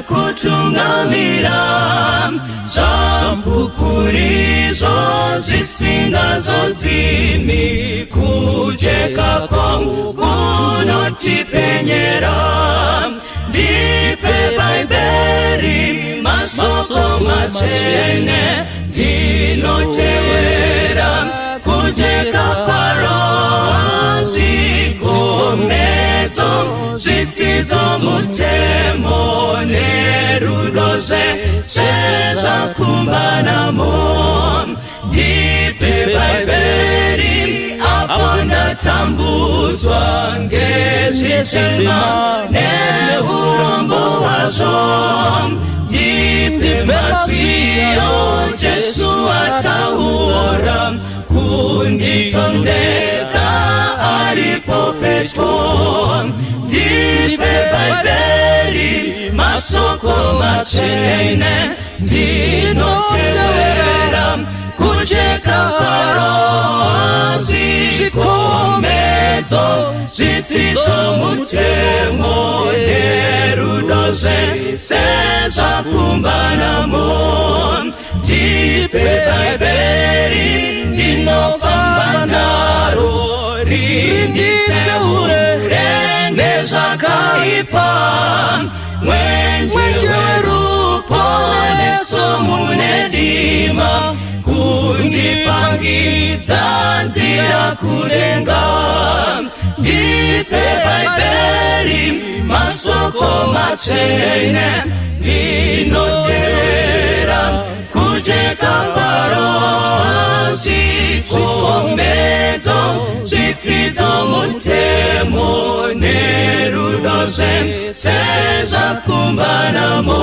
kutungamira zvampupurizvo zvisingazodzimi kujeka kwangu kunotipenyera ndipe bhaibheri masoko matsvene ndinotevera kujeka kwaro zvikomedzo zvitsidzo mutemo nerudo zvese zvakumbanamo ndipe bhaibheri apo ndatambudzwa ngezvitema neurombo hwazvo ndipe mazwiyo jesu ataura kunditondedza aripo pedyo ndipe bhaibheri masoko matsvene ndinotevera kujeka kwaro zvikomedzo zvitsidzo mutemo nerudo zvese zvakumbanamo ndipe bhaibheri ndinofamba naro rinditseure ngezvakaipa mwenje weruponeso mune dima kundipangidza nzira kudenga ndipe bhaibheri masoko matsvene ndinotevera kujeka kwaro zvikomedzo zvitsidzo mutemo nerudo zvese zvakumbanamo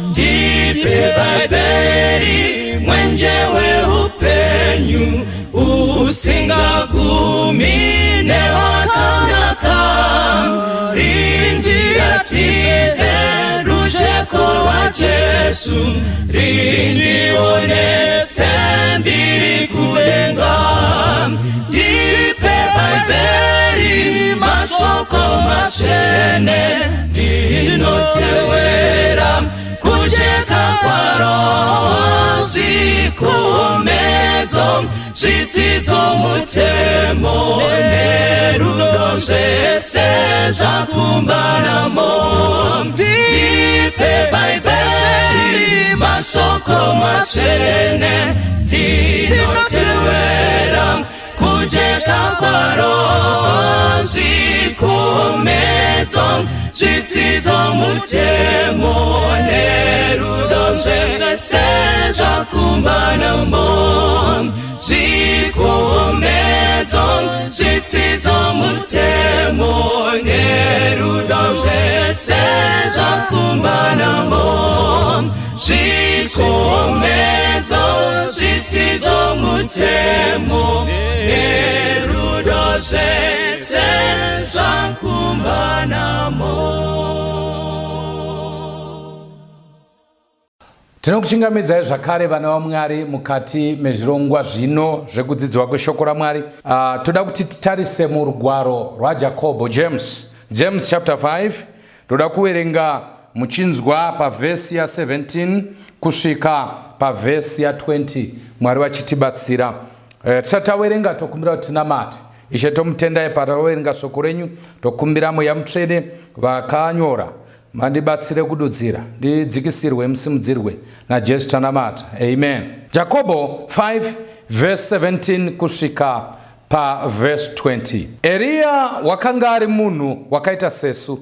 ndipe bhaibheri mwenje weupenyu usingagumi newakanaka rindiratidze rujeko rwajesu rindionese mbiri kudenga ndipe bhaibheri masoko matsvene ndinotevera kujeka kwaro zvikomedzo zvitsidzo mutemo nerudo zvese zvakumbanamo ndipe bhaibheri masoko matsvene ndinotevera kujeka kwaro zvikomedzo zvitsidzo mutemo nerudo zvese zvakumbanamo zvikomedzo zvitsidzo mutemo nerudo zvese zvakumbanamo zvikomedzo zvitsidzo mutemo nerudo zvese zvakumbanamo. Tinokuchingamidzai zvakare vana vaMwari mukati mezvirongwa zvino zvekudzidzwa kweshoko raMwari. Toda kuti titarise murugwaro rwaJakobho, James, James chapter 5. Toda kuverenga muchinzwa pavhesi ya 17 kusvika pavhesi ya 20, Mwari vachitibatsira. Tisati tawerenga tokumbira kuti tinamate. Ishe tomutendai patawerenga shoko renyu, tokumbira Mweya Mutsvene vakanyora Mandibatsire kududzira, ndidzikisirwe musimudzirwe naJesu tanamata. Amen. Jakobo 5 verse 17 kusvika pa verse 20. Eriya wakanga ari munhu wakaita sesu.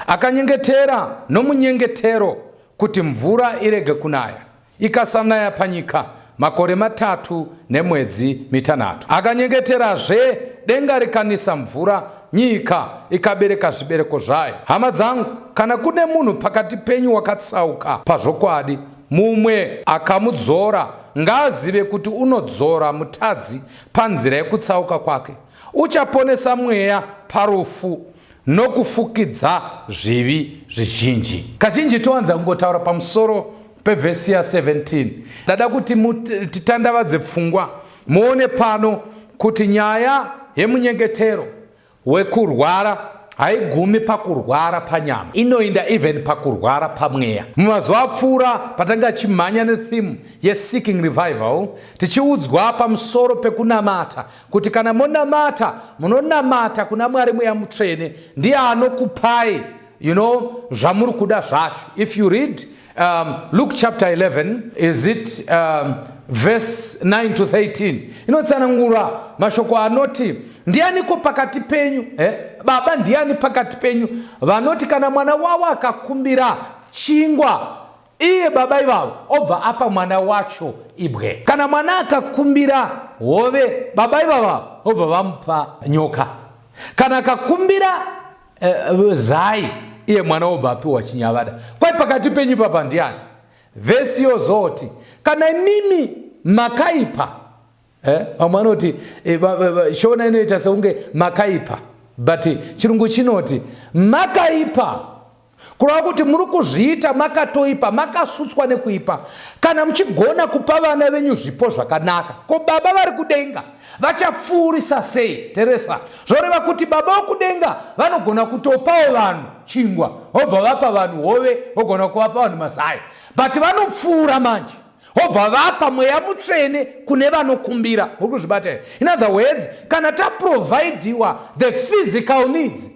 Akanyengetera nomunyengetero kuti mvura irege kunaya. Ikasanaya panyika makore matatu nemwedzi mitanhatu. Akanyengeterazve, denga rikanisa mvura, nyika ikabereka zvibereko zvayo. Hama dzangu, kana kune munhu pakati penyu wakatsauka pazvokwadi, mumwe akamudzora, ngaazive kuti unodzora mutadzi panzira yekutsauka kwake, uchaponesa mweya parufu nokufukidza zvivi zvizhinji. Kazhinji towanza kungotaura pamusoro pevhesi ya 17. Ndada kuti titandavadze pfungwa muone pano kuti nyaya yemunyengetero wekurwara Haigumi pakurwara panyama, inoinda even pakurwara pamweya. Mumazuva apfuura patanga chimhanya netheme yeseeking revival, tichiudzwa pamusoro pekunamata kuti kana monamata munonamata kuna Mwari Mweya Mutsvene, ndiye anokupai zvamuri kuda zvacho. If you read Luke chapter 11, is it verse 9 to 13, inotsanangura mashoko anoti, "Ndianiko pakati penyu, baba ndiani pakati penyu vanoti kana mwana wavo akakumbira chingwa, iye baba ivavo obva apa mwana wacho ibwe? Kana mwana akakumbira hove, baba ivava obva vamupa nyoka? Kana akakumbira zai, iye mwana wobva apiwa chinyavada? Kwai pakati penyu papa ndiani?" Vhesi yozoti, "Kana imimi makaipa," vamwe vanoti Shona inoita sekunge makaipa, but Chirungu chinoti makaipa, kureva kuti muri kuzviita makatoipa, makasutswa nekuipa. "Kana muchigona kupa vana venyu zvipo zvakanaka, ko Baba vari kudenga vachapfuurisa sei?" Teresa, zvoreva kuti Baba vokudenga vanogona kutopawo vanhu chingwa, vobva vapa vanhu hove, vogona kuvapa vanhu mazai, but vanopfuura manje vobva vapa Mweya Mutsvene kune vanokumbira. Muri kuzvibata here? In other words, kana taprovaidiwa the physical needs,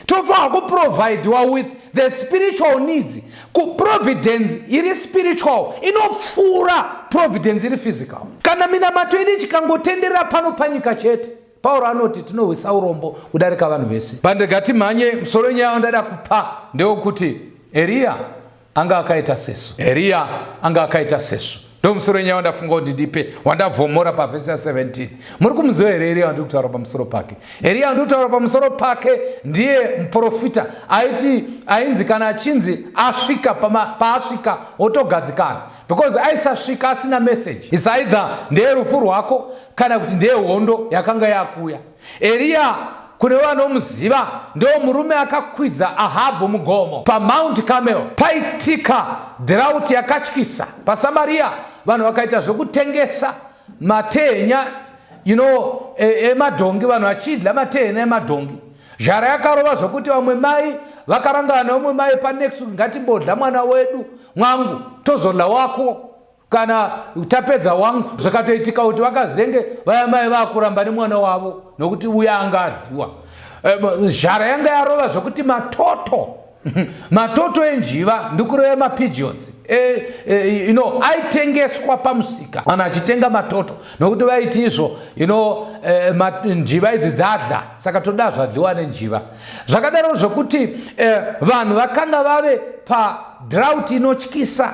tofanira kuprovaidiwa with the spiritual needs. Kuprovidence iri spiritual inopfuura providence iri physical. Kana minamato yedu ichikangotenderera pano panyika chete, Pauro anoti tinohwisa urombo kudarika vanhu vese. Pandega timhanye, musoro wenyaya wandada kupa ndewekuti Eriya anga akaita sesu. Eriya anga akaita sesu, ndo musoro wenyaya wandafunga kuti ndipe, wandavhomora pavhesi ya17. Muri kumuziva here Eriya wandiri kutaura pamusoro pake? Eriya wandiri kutaura pamusoro pake ndiye muprofita aiti ainzi kana achinzi asvika paasvika wotogadzikana, because aisasvika asina message. Is either ndeyerufu rwako kana kuti ndeyehondo yakanga yakuya. Eriya, kune vanomuziva, ndo murume akakwidza Ahabhu mugomo paMount Carmel. Paitika drought yakatyisa paSamaria, vanhu vakaita zvekutengesa matehenya emadhongi, vanhu vachidya matehenya emadhongi. Zhara yakarova zvokuti vamwe mai vakarangana nevamwe mai panext, "Ngatimbodya mwana wedu mwangu, tozodya wako kana tapedza wangu." Zvakatoitika kuti vakazenge vaya mai vakuramba nemwana wavo nokuti uya anga adyiwa. Zhara yanga yarova zvokuti matoto enjiva, ndikureva mapigeons, aitengeswa pamusika, vanhu achitenga matoto, nokuti vaiti izvo njiva idzi dzadya, saka toda zvadyiwa nenjiva. Zvakadaro zvokuti vanhu vakanga vave padrought inotyisa.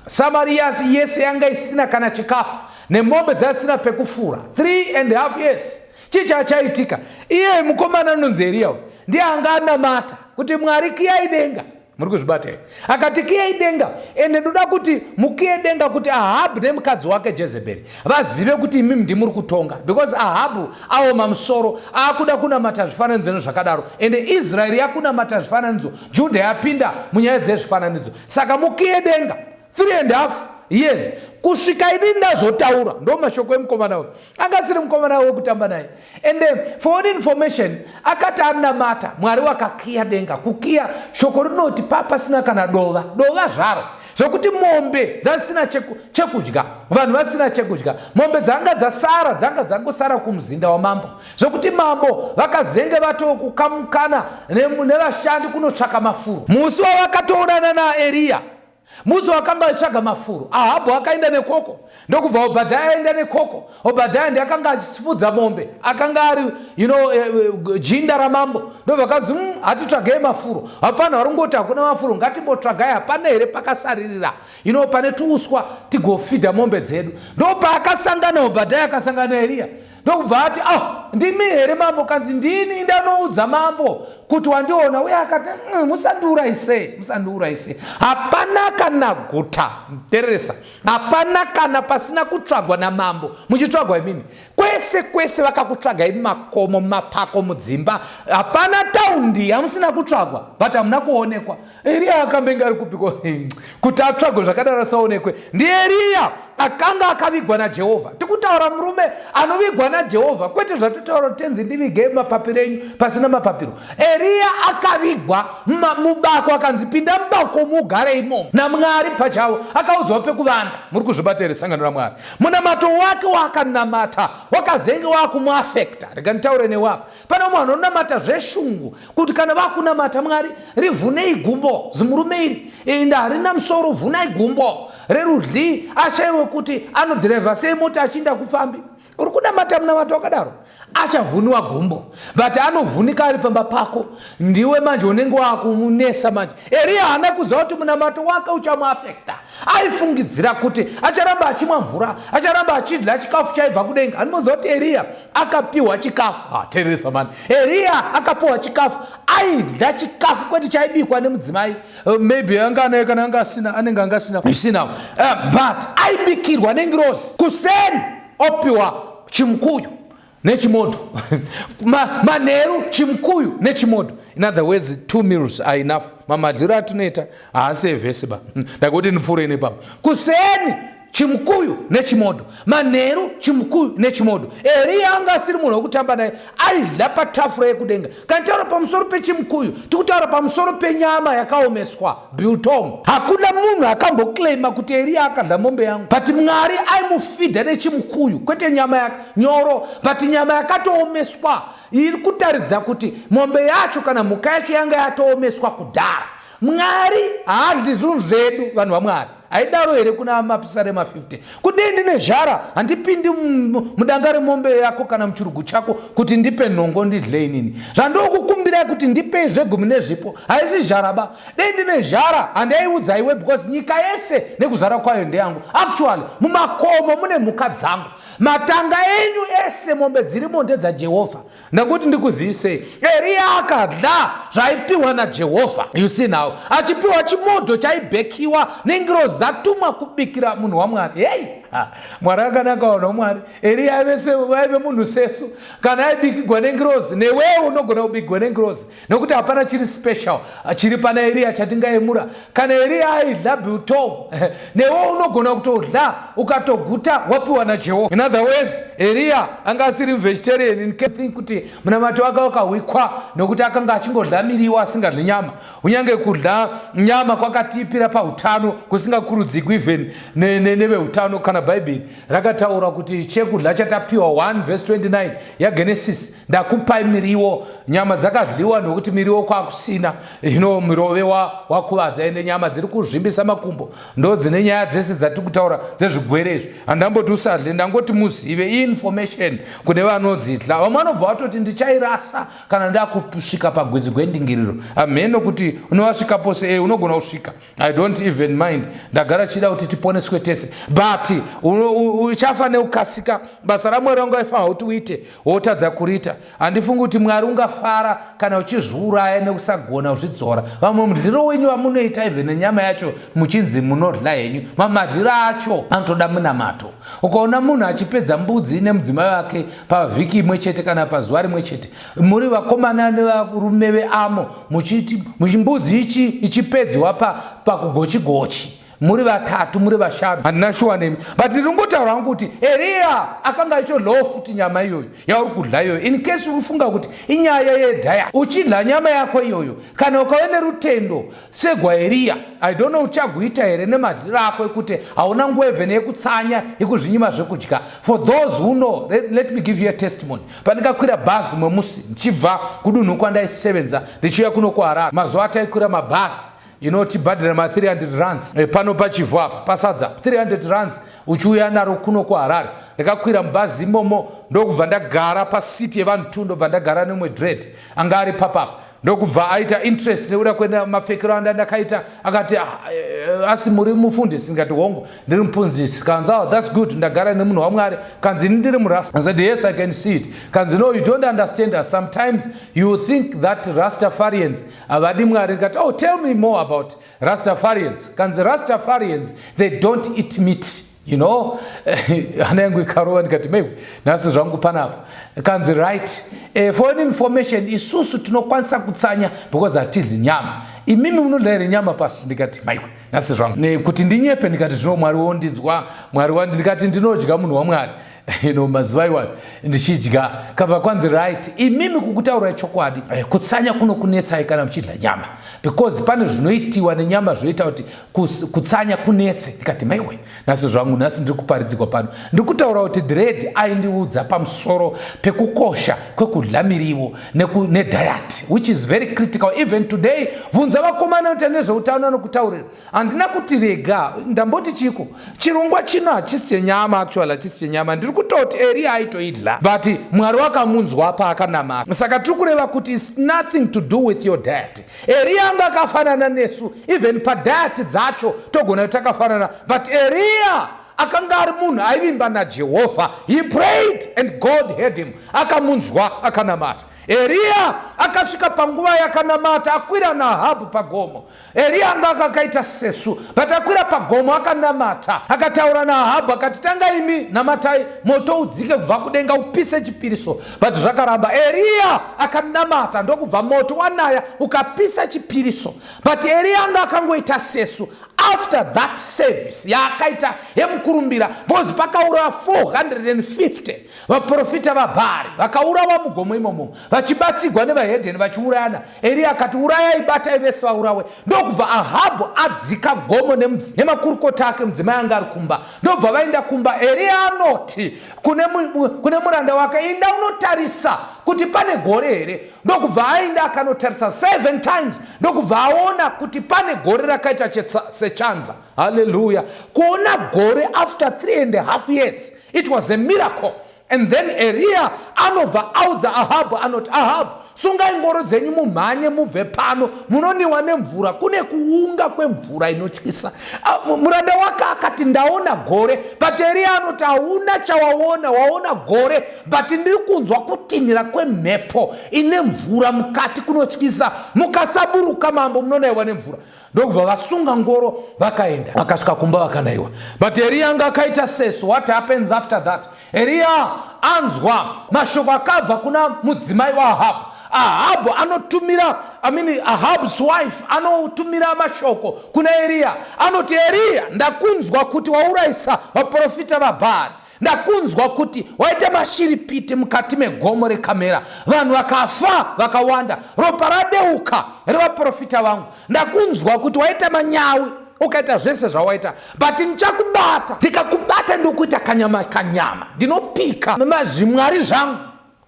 Samaria yese yanga isina kana chikafu, nemombe dzasina pekufura, 3.5 years. Chii chachaitika? Iye mukomana anonzi Eriya ndiye anga anamata kuti, "Mwari, kiyai denga." Muri kuzvibata here? Akati, "Kiyai denga, ende ndoda kuti mukiye denga kuti Ahabhu nemukadzi wake Jezebheri vazive kuti imimi ndimuri kutonga, because Ahabhu aoma musoro, aakuda kunamata zvifananidzo nezvakadaro, ende Israeri yakunamata zvifananidzo, Judha yapinda munyaya dzezvifananidzo. Saka mukiye denga 3.5 years kusvika ini ndazotaura." Ndo mashoko emukomana uyu. Anga asiri mukomana wekutamba naye. And for all information, akati anamata, Mwari wakakiya denga. Kukiya, shoko rinoti pasina kana dova dova zvaro, zvokuti mombe dzasina chekudya, vanhu vasina chekudya. Mombe dzanga dzasara dzanga dzangosara kumuzinda wamambo, zvokuti mambo vakazenge vatokukamukana nevashandi kunotsvaka mafuro. Musi wavakatoonana naEriya, musi wakanga achitsvaga mafuro, Ahabhu akaenda nekoko, ndokubva Obhadhaya aenda nekoko. Obhadhaya ndiye akanga achifudza mombe, akanga ari jinda ramambo. Ndobva kanzi, hatitsvagei mafuro, vapfanha vari kungoti hakuna mafuro, ngatimbotsvagai, hapana here pakasaririra pane tuuswa tigofidha mombe dzedu?" Ndopaakasangana Obhadhaya, akasangana naEriya, ndokubva ati, "Ah, ndimi here mambo?" Kanzi, "Ndini, ndanoudza mambo kuti wandiona." Uye akati, Musandiurayise, musandiurayise. Hapana kana guta," teresa, "hapana kana pasina kutsvagwa namambo, muchitsvagwa imimi." Ko Kwese kwese vakakutsvagai, mumakomo, mumapako, mudzimba, hapana taundi yamusina kutsvagwa, but hamuna kuonekwa. Eriya akambenge ari kupiko kuti atsvagwe zvakadaro asaonekwe? NdiEriya akanga akavigwa naJehovha. Tikutaura murume anovigwa naJehovha, kwete zvatotaura, "Tenzi, ndivigei mumapapiro enyu," pasina mapapiro. Eriya akavigwa mubako, akanzi, "Pinda mubako mugare imomo," naMwari pachavo. Akaudzwa pekuvanda. Muri kuzvibata here, sangano raMwari? Munamato wake waakanamata wakazenge wakumuafecta. Rega nditaure newapa. Pane umwe anonamata zveshungu kuti kana vakunamata, "Mwari, rivhunei gumbo zimurume iri, inda harina musoro, vhunai gumbo rerudyi, ashayiwe kuti anodhiraivha sei mota achiinda kufambi." Uri kunamata munamato wakadaro, achavhuniwa gumbo, but anovhunika ari pamba pako. Ndiwe manje unenge wakumunesa manje. Eriya haana kuziva kuti munamato wake uchamuafecta. Aifungidzira kuti acharamba achimwa mvura, acharamba achidya chikafu chaibva kudenga. Andimoziva kuti Eriya akapiwa chikafu. Teeresa mani, Eriya akapiwa chikafu, aidya chikafu, kwete chaibikwa nemudzimai. Maybe anga anaye, kana anga asina, anenge anga asina isinawo, but aibikirwa nengirozi. Kuseni opiwa chimukuyu nechimoto, manheru chimukuyu nechimoto. In other words, two meals are enough. Mamadliro atinoita haasi evhesi ba. Ndakuti ndipfuure nepapo. Kuseni chimukuyu nechimoto, manheru chimukuyu nechimoto. Eriya anga asiri munhu wekutamba naye. Aidya patafura yekudenga. Kana taura pamusoro pechimukuyu, tikutaura pamusoro penyama yakaomeswa, biltong. Hakuna munhu akamboclaima kuti Eriya akadya mombe yangu, but Mwari aimufidha nechimukuyu, kwete nyama nyoro, but nyama yakatoomeswa, iri kutaridza kuti mombe yacho kana mhuka yacho yanga yatoomeswa kudhara. Mwari haadyi zvinhu zvedu, vanhu vaMwari. Haidaro here kuna Mapisarema 50? "Kudii ndine zhara, handipindi mudanga remombe yako kana muchirugu chako kuti ndipe nhongo ndidle inini. Zvandokukumbirai kuti ndipei zvegumi nezvipo, haisi zhara ba. Dei ndine zhara, handaiudza iwe, because nyika yese nekuzara kwayo ndeyangu. Actually, mumakomo mune mhuka dzangu, matanga enyu ese, mombe dzirimo ndedzaJehovha." Ndakuti ndikuzivisei, Eriya akadya zvaipiwa naJehovha. You see now, achipiwa chimodho chaibhekiwa nengirozi dzatumwa kubikira munhu waMwari. Hei, Mwari akanaka, vanhu vaMwari. Eriya aive munhu sesu. Kana aibikigwa nengirozi, newewo unogona kubikigwa nengirozi, nokuti hapana chiri special chiri pana Eriya chatingaemura. Kana Eriya aidya biltong, newe unogona kutodya ukatoguta, wapiwa naJehovha. In other words, Eriya anga asiri vegetarian. In think kuti munamato wake wakahwikwa nokuti akanga achingodya miriwo, asingadyi nyama. Kunyange kudya nyama kwakatipira pautano, kusingakurudzikwi even neveutano. Kana Bhaibheri rakataura kuti chekudya chatapiwa, 1 verse 29 yaGenesis, "Ndakupai miriwo." Nyama dzakadyiwa nokuti miriwo kwakusina. Ino mirove wakuvadza, ende nyama dziri kuzvimbisa makumbo, ndo dzine nyaya dzese dzatiri kutaura dzezvigwere izvi. Handamboti usadle, ndangoti muzive, information kune vanodzidla. Vamwe vanobva vatoti, "Ndichairasa kana ndakusvika pagwizi gwendingiriro." Hamheno kuti unovasvika pose. Unogona kusvika, I don't even mind. Ndagara chida kuti tiponeswe tese, but uchafa neukasika. Basa raMwari wanga waifanira kuti uite, wotadza kuriita. Handifungi kuti Mwari ungafara kana uchizviuraya nekusagona kuzvidzora. Vamwe mudyiro wenyu vamunoita, even nenyama yacho muchinzi munodya henyu, mamadliro acho anotoda munamato. Ukaona munhu achipedza mbudzi nemudzimai wake pavhiki imwe chete kana pazuva rimwe chete, muri vakomana nevarume veamo, muchiti mbudzi ichi ichipedzwa pakugochi-gochi, muri vatatu, muri vashanu, handina shuwa nemi, but ndiri kungotaura hangu kuti Eriya akanga achodlawo futi nyama iyoyo yauri kudya iyoyo. In case uri kufunga kuti inyaya yediet, uchidya nyama yako iyoyo, kana ukave nerutendo segwaEriya, I don't know uchaguita here nemadyiro ako ekuti hauna nguva even yekutsanya, yekuzvinyima zvekudya. For those who know, let me give you a testimony. Pandikakwira bhazi mwemusi ndichibva kudunhu kwandaisevenza ndichiuya kuno kuHarare, mazuva ataikwira mabhasi, inotibhadhira ma300 rands, pano pachivhu apa pasadza, 300 rands uchiuya naro kuno kuHarare. Ndakakwira mubhazi imomo, ndokubva ndagara pasiti yevanhu 2, ndobva ndagara nemwe dread anga ari papapa, ndokubva aita interest nekuda kwemapfekero anda ndakaita. Akati, "Ah, asi muri mufundisi?" Ndikati, "Hongu, ndiri mufundisi." Kanzi, "Oh, that's good, ndagara nemunhu waMwari." Kanzi, "Ini ndiri murasta." I said, "Yes, I can see it." Kanzi, "No, you don't understand us. Sometimes you think that Rastafarians havadi Mwari." Ndikati, "Oh, tell me more about Rastafarians." Kanzi, "Rastafarians, they don't eat meat." You know, hana yangu ikarova, ndikati, "Maiwe, nhasi zvangu panapa." Kanzi, "Right, for an information, isusu tinokwanisa kutsanya because hatidyi nyama. Imimi munodya here nyama pasi?" Ndikati, "Maiwe, nhasi zvangu." Kuti ndinyepe, ndikati, "Zvino Mwari wondinzwa, Mwari wandi." Ndikati, "Ndinodya, munhu waMwari." Mazuva iwayo ndichidya. Kabva kwanzi, "Right, imimi, kukutaurai chokwadi, kutsanya kunokunetsai kana muchidya nyama, because pane zvinoitiwa nenyama zvinoita kuti kutsanya kunetse." Ndikati, "Maiwe, nhasi zvangu, nhasi ndiri kuparidzikwa pano." Ndiri kutaura kuti dread aindiudza pamusoro pekukosha kwekudya miriwo nediet, which is very critical even today. Bvunza vakomana kuti nezveutano anokutaurira. Handina kuti rega ndamboti chiko, chirongwa chino hachisi chenyama. Actually hachisi chenyama. Ndiri kutoti Eriya aitoidya, but Mwari wakamunzwa paakanamata. Saka tiri kureva kuti it's nothing to do with your diet. Eriya anga akafanana nesu. Even padiet dzacho togona kuti takafanana, but Eriya akanga ari munhu aivimba naJehovha. He prayed and God heard him. Akamunzwa, akanamata. Eriya akasvika panguva yakanamata akwira naAhabhu pagomo. Eriya anga akakaita sesu, but akwira pagomo akanamata, akataura naAhabhu akati, "Tanga imi namatai, moto udzike kubva kudenga upise chipiriso." But zvakaramba. Eriya akanamata, ndokubva moto wanaya ukapisa chipiriso. But Eriya anga akangoita sesu. After that service yaakaita yemukurumbira, because pakaurawa 450 vaprofita vaBhaari, vakaurawa mugomo imomo vachibatsigwa nevahedheni vachiurayana. Eriya akati, "Urayai, batai vese vaurawe." Ndokubva Ahabhu adzika gomo nemakurukota ake. Mudzimai anga ari kumba. Ndobva vaenda kumba. Eriya anoti kune muranda wake, "Inda unotarisa kuti pane gore here." Ndokubva aenda akanotarisa seven times. Ndokubva aona kuti pane gore rakaita sechanza. Haleluya! Kuona gore after 3.5 years, it was a miracle. And then Eriya anobva audza Ahabhu, anoti, "Ahabhu, sungai ngoro dzenyu mumhanye mubve pano, munoniwa nemvura, kune kuunga kwemvura inotyisa." Muranda wake akati, "Ndaona gore." But Eriya anoti, "Hauna chawaona. Waona gore, but ndiri kunzwa kutinhira kwemhepo ine mvura mukati kunotyisa. Mukasaburuka, mambo, munonayiwa nemvura." Ndokubva vasunga ngoro vakaenda. Vakasvika kumba vakanayiwa. But Eriya anga akaita sesu. What happens after that? Eriya anzwa mashoko akabva kuna mudzimai waAhabhu. Ahabhu anotumira, I mean, Ahab's wife anotumira mashoko kuna Eriya. Anoti, "Eriya, ndakunzwa kuti waurayisa vaprofita vaBhaari. Ndakunzwa kuti waita mashiripiti mukati megomo reKamera, vanhu vakafa vakawanda, ropa radeuka revaprofita vangu. Ndakunzwa kuti waita manyawi, ukaita zvese zvawaita, but ndichakubata. Ndikakubata ndokuita kanyama kanyama. Ndinopika mazvimwari zvangu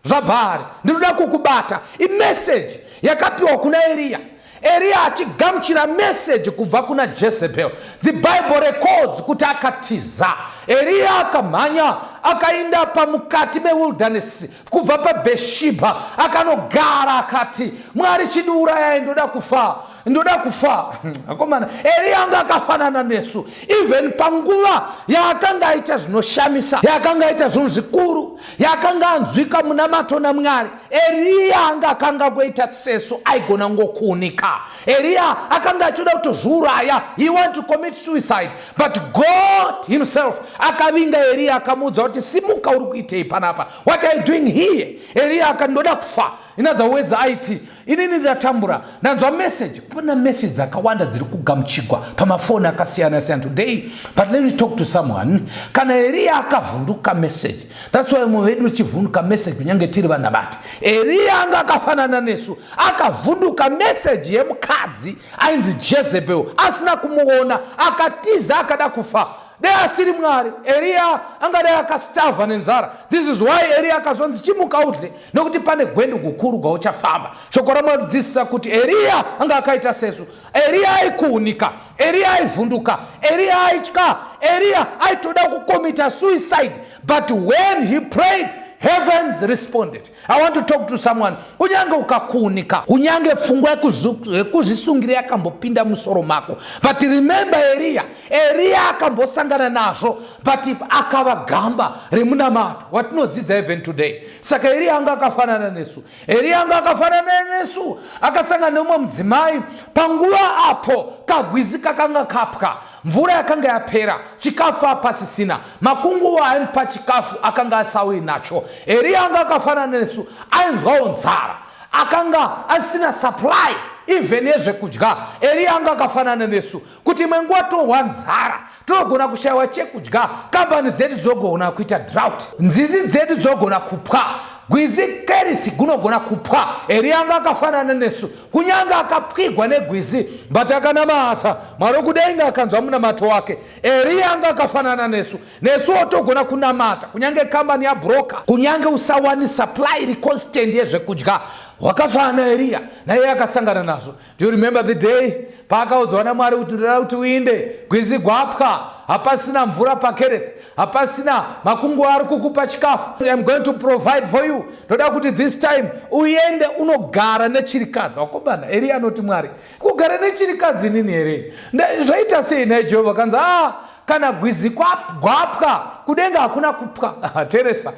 zvaBhaari, ndinoda kukubata." Imeseji yakapiwa kuna Eriya. Eriya achigamuchira meseji kubva kuna Jezebel, the Bible records kuti akatiza. Eriya akamhanya akaenda pamukati mewilderness kubva paBheshibha, akanogara akati, "Mwari, chindiurayai, ndoda kufa, ndoda kufa." Akomana, Eriya anga akafanana nesu. Even panguva yaakanga aita zvinoshamisa, yaakanga aita zvinhu zvikuru, yaakanga anzwika munamato naMwari, Eriya anga akanga kuita sesu. Aigona ngokuunika. Eriya akanga achida kutozviuraya. He want to commit suicide, but God himself akavinga Eriya, akamuudza kuti, "Simuka, uri kuitei panapa? What are you doing here?" Eriya akati, "Ndoda kufa." In other words, aiti, "Inini ndatambura, ndanzwa message." Kuna message dzakawanda dziri kugamuchigwa pamafoni akasiyana siyana today, but let me talk to someone. Kana Eriya akavhunduka message, that's why mumwe vedu richivhunduka message kunyange tiri vanabati. Eriya anga akafanana nesu. Akavhunduka message yemukadzi ainzi Jezebel, asina kumuona, akatiza, akada kufa. Dai asiri Mwari, Eriya angadai akastarva nenzara. This is why Eriya akazonzi, "Chimuka udye, nekuti pane gwendo gukuru gwauchafamba." Shoko raMwari dzidzisa kuti Eriya anga akaita sesu. Eriya aikuunika, Eriya aivhunduka, Eriya aitya, Eriya aitoda kucommita suicide, but when he prayed, heavens responded. I want to talk to someone. Kunyange ukakuunika, kunyange pfungwa yekuzvisungira yakambopinda musoro mako, but remember Eriya. Eriya akambosangana nazvo, but akava gamba remunamato watinodzidza even today. Saka Eriya anga akafanana nesu. Eriya anga akafanana nesu. Akasangana nemumwe mudzimai panguva apo kagwizi kakanga kapwa. Mvura yakanga yapera, chikafu hapasisina. Makunguwo aimupa chikafu akanga asauyi nacho. Eriya anga akafanana nesu, ainzwawo nzara. Akanga asina supply even yezvekudya. Eriya anga akafanana nesu kuti imwe nguva tohwa nzara, tinogona kushaiwa chekudya, kambani dzedu dzogona kuita drought, nzizi dzedu dzogona kupwa, gwizi Kerith gunogona kupwa. Eriya anga akafanana nesu, kunyange akapwigwa negwizi, but akanamata Mwari wekudenga akanzwa munamato wake. Eriya anga akafanana nesu, nesuwo togona kunamata kunyange kambani yabroka, kunyange usawani supply iri constant yezvekudya. Wakafanana naEriya, naiye akasangana nazvo. Do you remember the day paakaudzwa naMwari kuti ndoda kuti uinde gwizi gwapwa, hapasina mvura paKereth, hapasina makunguo ari kukupa chikafu. I am going to provide for you. Ndoda kuti this time uende unogara nechirikadzi. Wakomana, Eriya anoti Mwari, kugara nechirikadzi inini here? Zvaita sei nhai Jehovha? Kanzi, ah, kana gwizi gwapwa kudenga hakuna kupwa. Teresa,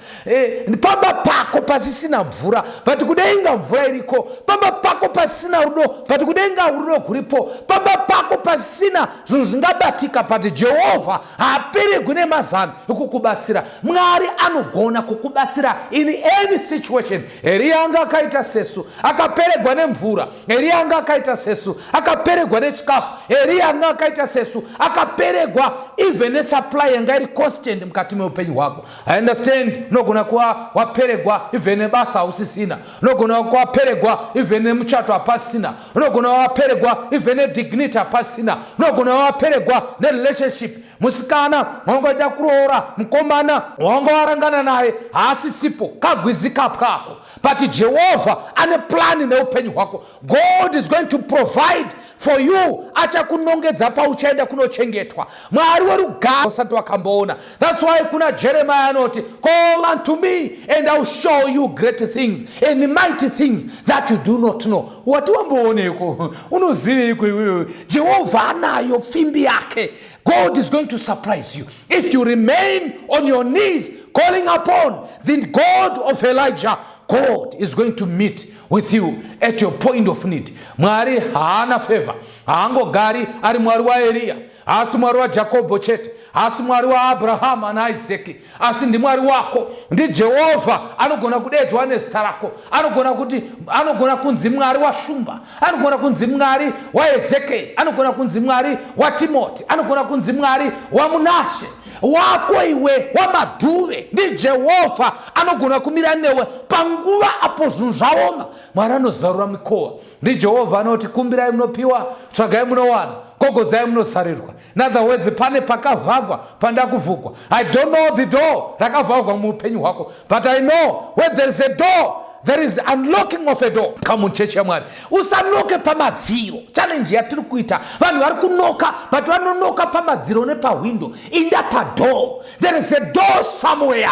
pamba pako pasisina mvura, but kudenga mvura iriko. Pamba pako pasisina rudo, but kudenga rudo kuripo. Pamba pako pasisina zvinhu zvingabatika, but Jehovha haapererwi nemazano ekukubatsira. Mwari anogona kukubatsira in any situation. Eriya anga akaita sesu, akaperegwa nemvura. Eriya anga akaita sesu, akaperegwa nechikafu. Eriya anga akaita sesu, akaperegwa even nesupply yanga iri constant mukati meupenyu hwako. I understand, unogona kuva waperegwa even nebasa hausisina, unogona kuva waperegwa even nemuchato hapasina, unogona kuva waperegwa even nedignity hapasina, unogona kuva waperegwa nerelationship. Musikana wanga waida kuroora, mukomana wanga warangana naye haasisipo, kagwizi kapwako. But Jehovha ane plani neupenyu hwako. God is going to provide for you. Achakunongedza pauchaenda kunochengetwa. Mwari werugare usati wakamboona. That's why kuna Jeremiah anoti, call unto me and I will show you great things and mighty things that you do not know. Wati wambooneko, unoziveiko iwewe? Jehovha anayo pfimbi yake. God is going to surprise you if you remain on your knees calling upon the God of Elijah. God is going to meet with you at your point of need. Mwari haana favor, haangogari ari Mwari waEriya, haasi Mwari waJakobho chete, haasi Mwari waAbrahama naIsaki, asi ndiMwari wako. NdiJehovha anogona kudedzwa nezita rako, anogona kunzi Mwari waShumba, anogona kunzi Mwari waEzekiel, anogona kunzi Mwari waTimoti, anogona kunzi Mwari waMunashe wako iwe waMadhuve. NdiJehovha anogona kumira newe panguva apo zvinhu zvaoma. Mwari anozarura mikova. NdiJehovha anoti kumbirai munopiwa, tsvagai munowana, gogodzai munosarirwa. In other words, pane pakavhagwa pandakuvhugwa. I don't know the door rakavhagwa muupenyu hwako, but I know where there is a door, there is unlocking of a door. Come on, chechi yaMwari, usanoke pamadziro. Challenge yatiri kuita, vanhu vari kunoka, but vanonoka pamadziro nepahwindo. Inda padoor. There is a door somewhere.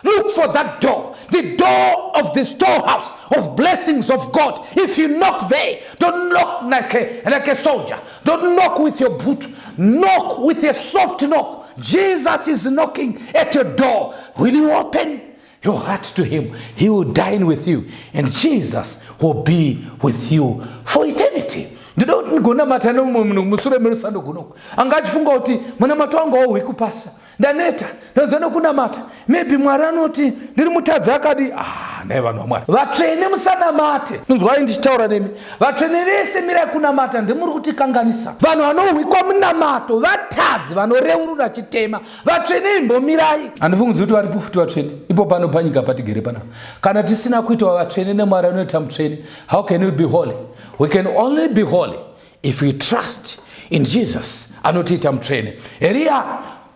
Look for that door, the door of the storehouse of blessings of God. If you knock there, don't knock like a soldier. Don't knock with your boot. Knock with a soft knock. Jesus is knocking at your door. Will you open your heart to him? He will dine with you, and Jesus will be with you for eternity. Ndinoda kuti ndigonamata nemumwe munhu musure merusando gunoku anga achifunga kuti munamato wangu hauhwi kupasa, ndaneta, ndonzwa nekunamata, maybe Mwari anoti ndiri mutadzi akadi. Ah, nhai vanhu vaMwari, vatsvene musanamate. Nzwai ndichitaura nemi, vatsvene vese, mirai kunamata, ndimuri kutikanganisa. Vanhu vanohwikwa munamato vatadzi vanoreurura chitema. Vatsvene imbomirai. Handifungidzi kuti varipo futi vatsvene ipo pano panyika patigere panapa. Kana tisina kuitwa vatsvene neMwari anoita mutsvene, how can we be holy? We can only be holy if we trust in Jesus anotiita mutsvene. Eriya,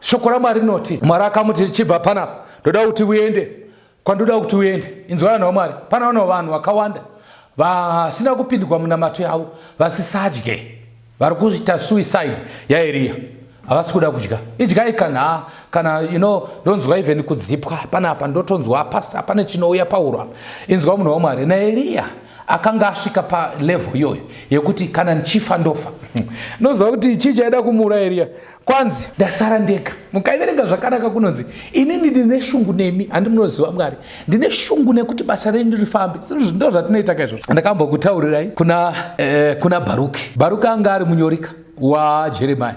shoko raMwari rinoti Mwari akamuti, chibva panapa, ndoda kuti uende kwandoda kuti uende. Inzwai vanhu vaMwari, pana vanhu vanhu vakawanda vasina kupindurwa munamato yavo, vasisadye, vari kuita suicide yaEriya. Havasi kuda kudya. Idyai kana you know, ndonzwa even kudzipwa panapa, ndotonzwa pasi pane chinouya pauro apa. Inzwa munhu waMwari, naEriya akanga asvika palevel iyoyo yekuti kana ndichifa ndofa. Noziva kuti chii chaida kumuura Eriya? Kwanzi ndasara ndega. Mukaiverenga zvakanaka kunonzi inini ndine shungu nemi, handi munoziva Mwari, ndine shungu nekuti basa renyu rifambe. Ndo zvatinoita kaizvozvo. Ndakambokutaurirai kuna Baruki. Baruki anga ari munyorika waJeremiah.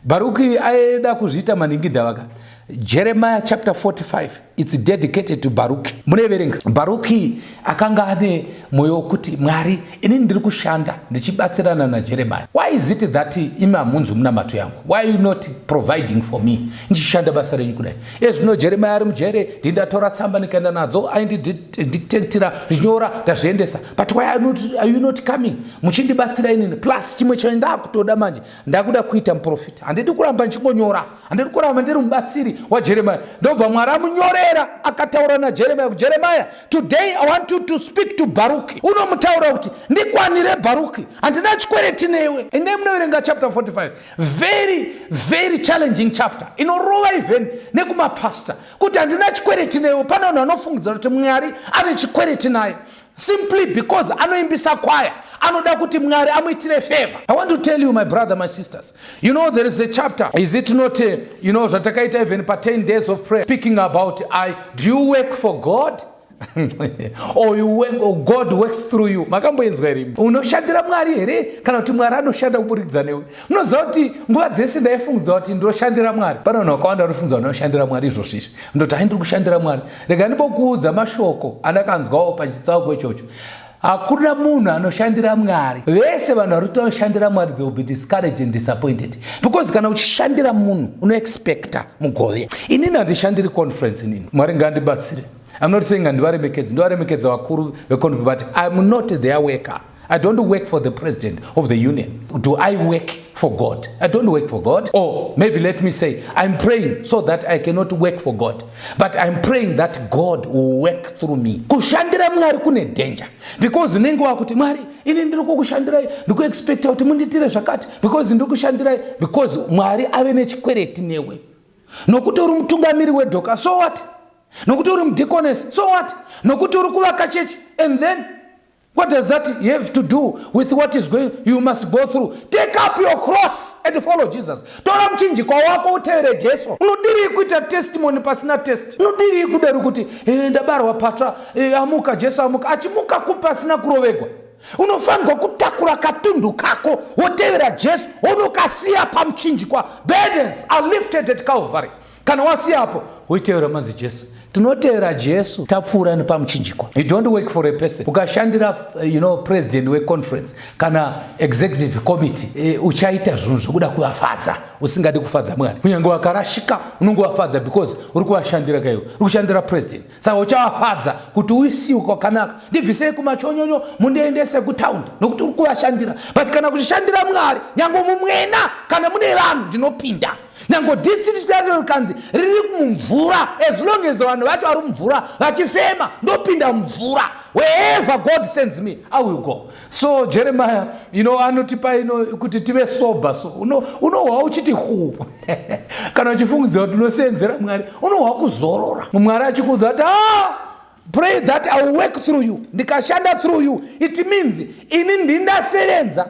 Bharuki aida kuzviita maningi ndavaka. Jeremiah chapter 45, it's dedicated to Baruki. Munoiverenga. Baruki akanga ane mwoyo wokuti, Mwari, inini ndiri kushanda ndichibatsirana naJeremiah. Why is it that imi hamunzwi munamato yangu? Why are you not providing for me? Ndichishanda basa renyu kudai. Ezvino Jeremiah ari mujere, ndini ndatora tsamba ndikaenda nadzo, aindidictatira, ndichinyora, ndazviendesa. But why are you not coming? Muchindibatsira inini. Plus chimwe chandakutoda manje, ndakuda kuita muprofita. Handidi kuramba ndichingonyora. Handidi kuramba ndiri mubatsiri waJeremiah. Ndobva Mwari amunyorera, akataura naJeremiah kuti, Jeremiah, today I want you to speak to Baruki. Unomutaura kuti ndikwanire Baruki, handina chikwereti newe. Endai munoverenga chapter 45. Very, very challenging chapter. Inorova even nekumapastor kuti handina chikwereti newe. Pane vanhu vanofungidzira kuti Mwari ane chikwereti naye simply because anoimbisa kwaya, anoda kuti Mwari amuitire favor. I want to tell you, my brother, my sisters, there is a chapter, is it not, zvatakaita even pa 10 days of prayer, speaking about I do you work for God or you work, or God works through you? Makamboinzwa here? Unoshandira Mwari here kana kuti Mwari anoshanda kuburikidza newe? Munoziva kuti nguva dzese ndaifungidza kuti ndoshandira Mwari. Pane vanhu vakawanda vanofungidzwa vanoshandira Mwari izvozvo izvi, ndoti hai, ndiri kushandira Mwari. Rega ndimbokuudza mashoko andakanzwawo pachitsauko ichocho. Hakuna munhu anoshandira Mwari. Vese vanhu vari kuti vanoshandira Mwari, they will be discouraged and disappointed, because kana uchishandira munhu unoexpecta mugove. Inini handishandiri conference inini. Mwari ngandibatsire. I'm not saying handivaremekedzi, ndovaremekedza vakuru veconference, but I'm not their worker. I don't work for the president of the union. Do I work for God? I don't work for God. Or maybe let me say, I'm praying so that I cannot work for God, but I'm praying that God will work through me. Kushandira Mwari kune danger, because unenge wakuti, Mwari, ini ndiri kukushandirai, ndikuexpecta kuti mundiitire zvakati because ndiri kushandirai, because Mwari ave nechikwereti newe nokuti uri mutungamiri wedhoka. So what? Nokuti uri mudeaconess, so what? Nokuti uri kuvaka chechi, and then what does that have to do with what is going you must go through? Take up your cross and follow Jesus. Tora muchinjikwa wako utevere Jesu. Unodirei kuita testimony pasina test? Unodirei kudaro kuti ndabarwa patsva, amuka Jesu, amuka achimuka kupi pasina kurovegwa? Unofanirwa kutakura katundu kako wotevera Jesu, unokasiya pamuchinjikwa. Burdens are lifted at Calvary. Kana wasiyapo, woitevera manzi Jesu. Tinotevera Jesu tapfuura nepamuchinjikwa. You don't work for a person. Ukashandira president weconference kana executive committee, uchaita zvinhu zvekuda kuvafadza usingadi kufadza Mwari. Kunyange wakarashika, unongovafadza because uri kuvashandira kaiwe, uri kushandira president. Saka uchavafadza kuti uisiwe kwakanaka, ndibvisei kumachonyonyo mundiendese kutaundi, nokuti uri kuvashandira. But kana kuchishandira Mwari, nyange mumwena kana mune vanhu, ndinopinda. Nyange district racho rikanzi riri mumvura, as long as vanhu vacho vari mumvura vachifema, ndopinda mumvura. Wherever God sends me, I will go. So Jeremiah anotipa ino kuti tive sober. So unohwa uchiti hu kana uchifungidzira kuti unosenzera Mwari, unohwa kuzorora Mwari achikuudza kuti, ah, pray that I will work through you. Ndikashanda through you, it means ini ndindasevenza,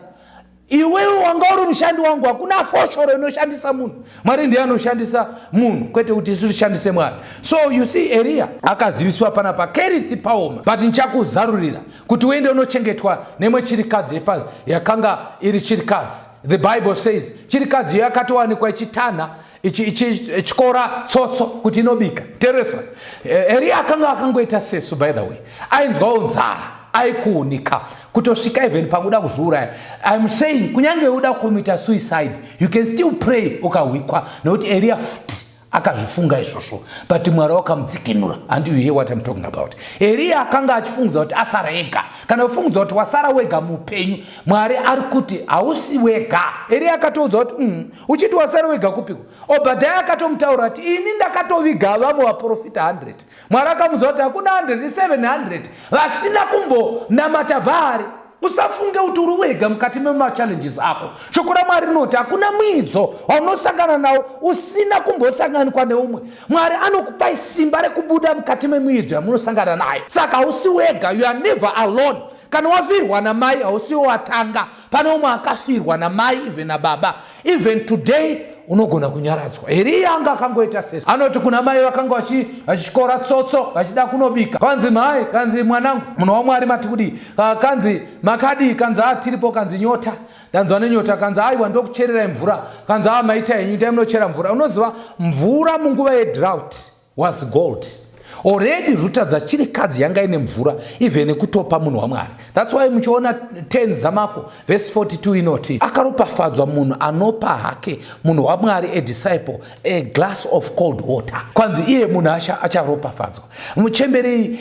iwewe wanga uri mushandi wangu. Hakuna foshoro inoshandisa munhu. Mwari ndiye anoshandisa munhu, kwete kuti isu tishandise Mwari. So you see, Eriya akaziviswa panapa Kerith paoma, but ndichakuzarurira kuti uende unochengetwa nemwe chirikadzi yakanga iri chirikadzi. The Bible says chirikadzi iyo yakatowanikwa ichitanha, ichityora tsotso kuti inobika. Teresa, Eriya akanga akangoita sesu. By the way, ainzwawo nzara, aikuunika kutosvika even pakuda kuzviuraya. I'm saying kunyange uda kucommita suicide, you can still pray ukahwikwa, nekuti Eriya futi akazvifunga izvozvo, but Mwari wakamudzikinura. And you hear what I'm talking about? Eriya akanga achifungudza kuti asara ega. Kana ufungudza kuti wasara wega muupenyu, Mwari ari kuti hausi wega. Eriya akatoudza kuti, uchiti wasara wega kupiko?" Obhadhaya akatomutaura kuti, "Ini ndakatoviga vamwe vaprofita 100." Mwari akamudza kuti hakuna 100, 700 vasina kumbonamata Bhaari. Usafunge kuti uri wega mukati memachallenges ako. Shoko raMwari rinoti hakuna muidzo waunosangana nawo usina kumbosanganikwa neumwe. Mwari anokupai simba rekubuda mukati memuidzo yamunosangana nayo. Saka hausi wega. You are never alone. Kana wafirwa namai, hausiwo watanga. Pane umwe akafirwa namai, even nababa. Even today. Unogona kunyaradzwa. Eriya anga akangoita sezvo. Anoti kuna mai vakanga vachityora tsotso vachida kunobika. Kanzi mai, kanzi mwanangu, munhu waMwari mati kudii? Kanzi makadii? Kanzi a tiripo, kanzi nyota. Ndanzwa nenyota, kanzi aiwa ndokuchererai mvura. Kanzi a maita henyu, ndai munochera mvura. Unoziva mvura munguva yedrought was gold. Already zvotadza chirikadzi yanga ine mvura even nekutopa munhu waMwari. That's why muchiona 10 dzaMako verse 42 inoti akaropafadzwa munhu anopa hake munhu waMwari, a disciple, a glass of cold water. Kwanzi iye munhu acharopafadzwa. Muchemberi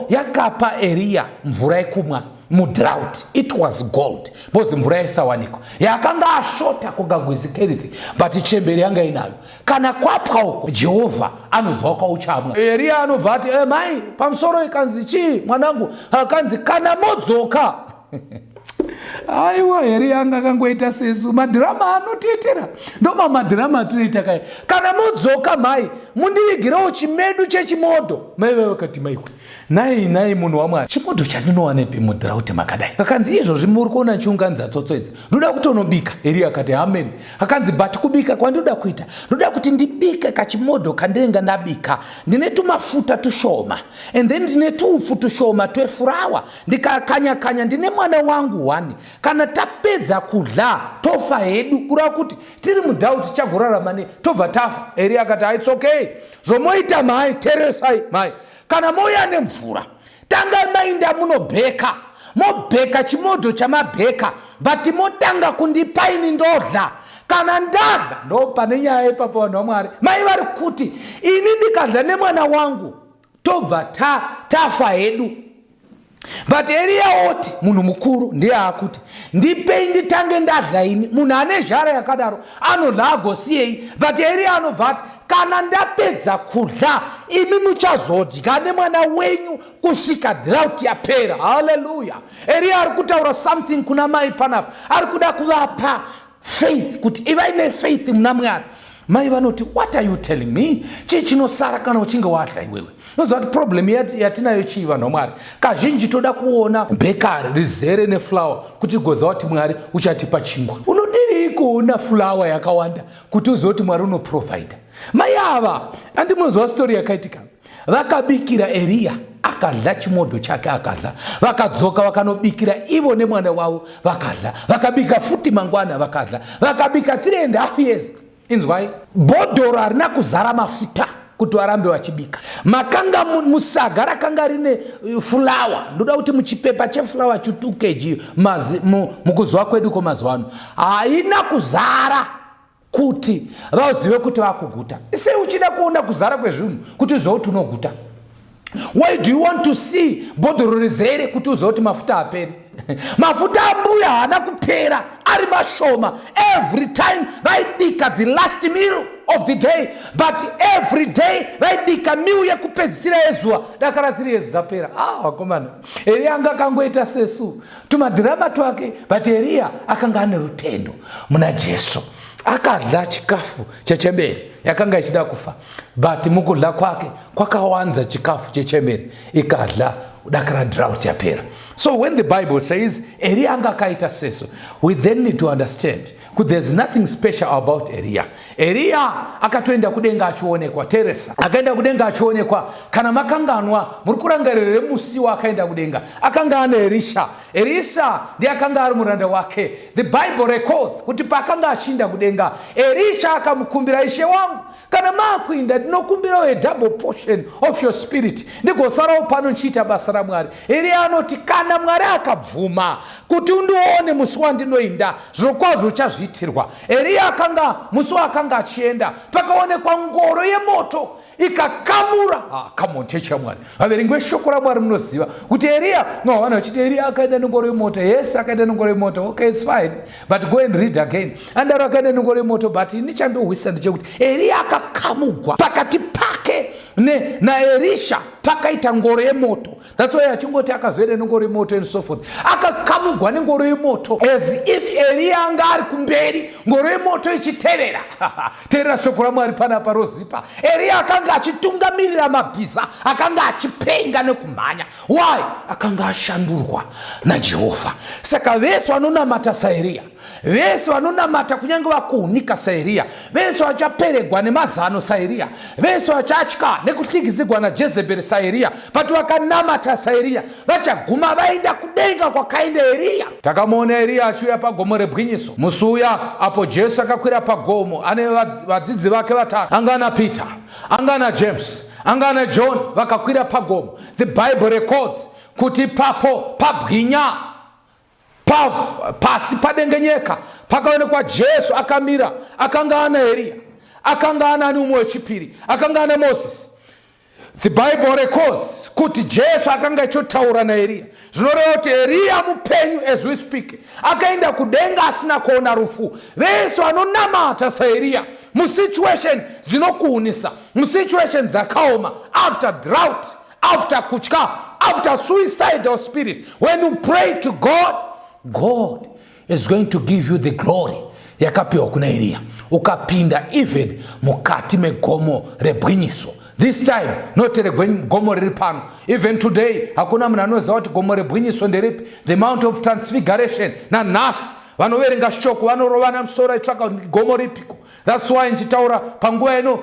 yakapa Eriya mvura yekumwa mudrought. It was gold because mvura yaisawanikwa, yakanga ashota kugagwizi Kerithi, but chemberi yanga inayo. Kana kwapwa uko, Jehovha anozwa kwauchamwa. Eriya anobva ati, e, mai pamusoro. Ikanzi chii mwanangu? Akanzi kana modzoka. Aiwa, Eriya anga akangoita sesu. Madhirama anotiitira ndoma madhirama atinoita kai. Kana modzoka mai, mundivigirewo chimedu chechimodho. Mai vai vakati, maikwe, nai nai munhu waMwari, chimodho chandinowanepi mudrought makadai? Akanzi izvozvi muri kuona chiunganidza tsotso idzi, ndoda kutonobika. Eriya akati amen. Akanzi but kubika kwandoda kuita, ndoda kuti ndibike kachimodho kandinenge ndabika. Ndine tumafuta tushoma and then ndine tuupfu tushoma twefurawa, ndikakanya kanya, ndine mwana wangu one. Kana tapedza kudla tofa hedu, kureva kuti tiri mudrought, tichagorarama nei? Tobva tafa. Eriya akati it's okay, zvomoita mai, teresai mai, kana mouya nemvura, tangai mainda munobheka, mobheka chimodho chamabheka, but motanga kundipaini ndodla. Kana ndadla, ndo pane nyaya ipapo, vanhu vaMwari. Mai vari kuti ini ndikadla nemwana wangu tobva tafa hedu, but Eriya oti munhu mukuru ndiye akuti ndipei nditange ndadla ini. Munhu ane zhara yakadaro anodla agosiyei? But Eriya anobva ati kana ndapedza kudla, imi muchazodya nemwana wenyu kusvika drought yapera. Haleluya! Eriya ari kutaura something kuna mai panapa, ari kuda kuvapa faith, kuti ivai nefaith muna Mwari. Mai vanoti, "What are you telling me? Chii chinosara kana uchinge wadla iwewe?" Unoziva kuti problem yatinayo chii, vanhu vaMwari? Kazhinji toda kuona bakery rizere neflour kuti tigoziva kuti Mwari uchatipa chingwa. Unodirei kuona fulawa yakawanda kuti uzive kuti Mwari unoprovhaidha? Mai ava, andi munoziva story yakaitika, vakabikira Eriya, akadla chimodho chake, akadla, vakadzoka vakanobikira ivo nemwana wavo, vakadla, vakabika futi mangwana, vakadla, vakabika 3.5 years. Inzwai, bhodhoro harina kuzara mafuta kuti varambe vachibika. Makanga musaga rakanga rine fulawa, ndoda kuti muchipepa chefulawa chu2 kg mukuziva kwedu kwemazuva ano, haina kuzara kuti vazive kuti vakuguta. Sei uchida kuona kuzara kwezvinhu kuti uzive kuti unoguta? Why do you want to see bhodhoro rizere kuti uzive kuti mafuta aperi? Mafuta ambuya haana kupera, ari mashoma. Every time vaibika the last meal of the day, but every day vaibika meal yekupedzisira yezuva, dakara 3 years dzapera. Ah, vakomana, Eriya anga akangoita sesu, tumadhirama twake, but Eriya akanga ane rutendo muna Jesu. Akadla chikafu chechemberi yakanga ichida kufa, but mukudla kwake kwakawanza chikafu chechemberi ikadla dakara drought yapera. So when the Bible says Eriya anga akaita sesu, we then need to understand kuti there's nothing special about Eriya. Eriya akatoenda kudenga achionekwa. Teresa, akaenda kudenga achionekwa. Kana makanganwa, muri kurangarira musi waakaenda kudenga, akanga ane Erisha. Erisha ndiye akanga ari muranda wake. The Bible records kuti paakanga achiinda kudenga, Erisha akamukumbira, "Ishe wangu, kana maakuinda, ndinokumbirawo a double portion of your spirit, ndigosarawo pano nchiita basa raMwari." Eriya anoti, "Kana Mwari akabvuma kuti undione musi wandinoinda, zvirokwazvo uchazviitirwa." Eriya akanga, musi waakanga achienda, pakaonekwa ngoro yemoto ikakamura. Ah, come on, chechi yaMwari, vaverengi veshoko raMwari, munoziva kuti Eriya, no, vanhu vachiti Eriya akaenda nengoro yemoto. Yes, akaenda nengoro yemoto, okay, it's fine, but go and read again. Andaro akaenda nengoro yemoto, but ini chandohwisa ndechekuti Eriya akakamugwa pakati pake naErisha pakaita ngoro yemoto. That's why achingoti akazoenda nengoro yemoto and so forth. Akakamugwa nengoro yemoto as if Eriya anga ari kumberi, ngoro yemoto ichitevera. Teerera shoko raMwari panapa rozipa. Eriya akanga achitungamirira mabhiza akanga achipenga nekumhanya. Why? Akanga ashandurwa naJehovha. Saka vese vanonamata saEriya. Vese vanonamata kunyange vakuhunika saEriya, vese vachaperegwa nemazano saEriya, vese vachatya nekuhligidzigwa naJezebheri saEriya, but vakanamata saEriya vachaguma vaenda kudenga kwakaenda Eriya. Takamuona Eriya achiuya pagomo rebwinyiso musi uya apo Jesu akakwira pagomo ane vadzidzi vake vatatu, anga ana Peter, anga ana James, anga ana John, vakakwira pagomo. The Bible records kuti ipapo pabwinya pasi padengenyeka, pakaonekwa Jesu akamira, akanga ana Eriya, akanga ana ani umwe wechipiri, akanga ana Moses. The Bible records kuti Jesu akanga achotaura naEriya. Zvinoreva kuti Eriya mupenyu as we speak. Akaenda kudenga asina kuona rufu. Vese vanonamata saEriya musituation dzinokuunisa, musituation dzakaoma, after drought, after kutya, after suicidal spirit. When you pray to God, God is going to give you the glory yakapiwa kuna Eriya. Ukapinda even mukati megomo rebwinyiso, this time not regomo riri pano. Even today hakuna munhu anoziva kuti gomo rebwinyiso nderipi, the Mount of Transfiguration. Nanhasi vanoverenga shoko vanorovana musoro aitsvaka gomo ripiko. That's why ndichitaura panguva ino.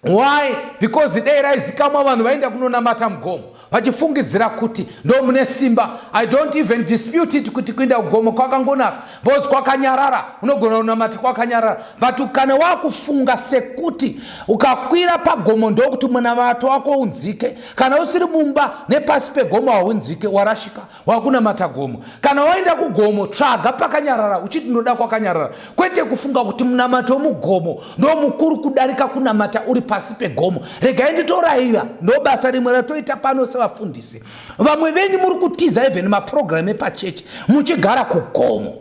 Why? Because dei raizikamwa vanhu vaenda kunonamata mugomo vachifungidzira kuti ndo mune simba. I don't even dispute it kuti kuenda kugomo kwakangonaka because kwakanyarara, unogona kunamata kwakanyarara. But kana wakufunga sekuti ukakwira pagomo ndokuti munamato wako unzike, kana usiri mumba nepasi pegomo haunzike, warashika, wakunamata gomo. Kana waenda kugomo, tsvaga pakanyarara uchiti ndoda kwakanyarara, kwete kufunga kuti munamato wemugomo ndo mukuru kudarika kunamata uri pasi pegomo. Regai nditorayira, ndo basa rimwe ratoita pano sevafundisi. Vamwe venyu muri kutiza even mapurogiramu epachechi muchigara kugomo.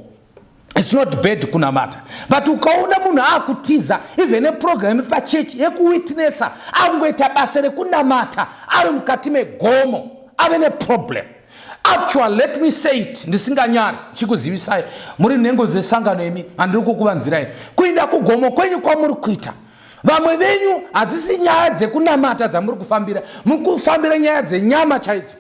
It's not bad kunamata, but ukaona munhu akutiza even neprogram pachechi yekuwitnessa, akungoita basa rekunamata ari mukati megomo, ave neproblem. Actually, let me say it ndisinganyari, chikuzivisai muri nhengo dzesangano imi, handiri kukuvanzirai kuinda kugomo kwenyu kwamuri kuita. Vamwe venyu hadzisi nyaya dzekunamata dzamuri kufambira, muri kufambira nyaya dzenyama chaidzo.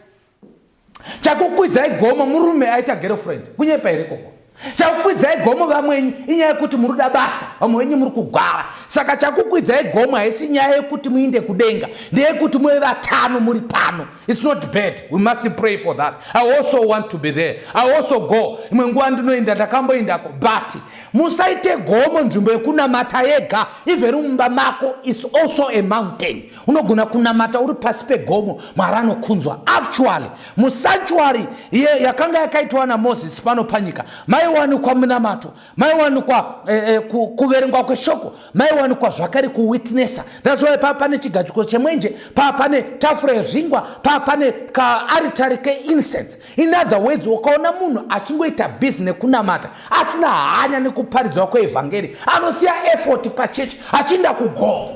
Chakukwidzai gomo murume aita girlfriend, kunyepa here koko? Chakukwidzai gomo vamwenyu inyaya yekuti muri kuda basa, vamwe venyu muri kugwara. Saka chakukwidzai gomo haisi nyaya yekuti muinde kudenga, ndeyekuti muve vatano muri pano. It's not bad, we must pray for that. I also want to be there, I also go. Imwe nguva ndinoenda, ndakamboendako, but musaite gomo nzvimbo yekunamata yega. Even mumba mako is also a mountain. Unogona kunamata uri pasi pegomo, Mwari anokunzwa. Actually, musanctuary yakanga yakaitwa naMoses pano panyika maiwanikwa munamato, maiwanikwa kuverengwa kweshoko, maiwanikwa zvakare kuwitnessa. That's why paa pane chigadziko chemwenje, paa pane tafura yezvingwa, paa pane kaaritari keincense. In other words, ukaona munhu achingoita busy nekunamata asina hanya nekuparidzwa kweevhangeri, anosiya effort pachechi achiinda kugomo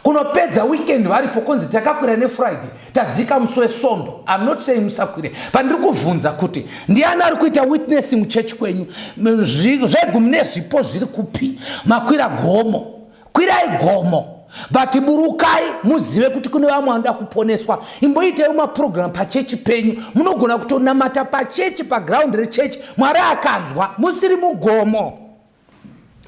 kunopedza weekend varipo, kunzi takakwira neFriday, tadzika musi weSondo. I'm not saying musakwire, pandiri kuvhunza kuti ndiani ari kuita witnessing muchechi kwenyu? Zvegumi nezvipo zviri kupi? Makwira gomo, kwirai gomo, but burukai muzive kuti kune vamwe vanoda kuponeswa. Imboitai maprogram pachechi penyu. Munogona kutonamata pachechi, pagraundi rechechi, Mwari akanzwa musiri mugomo.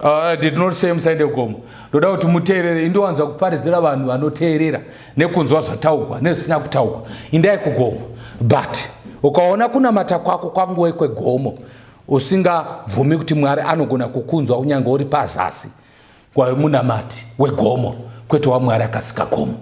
I did not say musaende kugomo. Ndoda kuti muteerere. Indowanza kuparidzira vanhu vanoteerera nekunzwa zvataugwa nezvisina kutaugwa. Indai kugomo, but ukaona kunamata kwako kwanguve kwegomo, usingabvumi kuti Mwari anogona kukunzwa kunyange uri pazasi, kwave munamati wegomo kwete waMwari akasika gomo.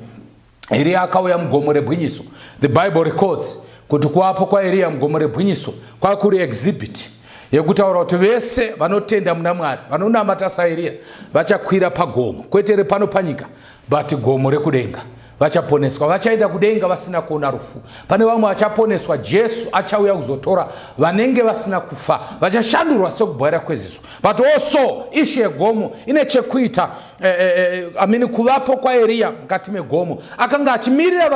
Eriya akauya mugomo rebwinyiso. The Bible records kuti kuvapo kwaEriya mugomo rebwinyiso kwakuri exhibit yekutaura kuti vese vanotenda muna Mwari, vanonamata saEriya, vachakwira pagomo, kwete repano panyika, but gomo rekudenga, vachaponeswa, vachaenda kudenga vasina kuona rufu. Pane vamwe vachaponeswa, Jesu achauya kuzotora vanenge vasina kufa, vachashandurwa sekubwaira kweziso. But also issue yegomo ine chekuita I mean, kuvapo kwaEriya mukati megomo, akanga achimirira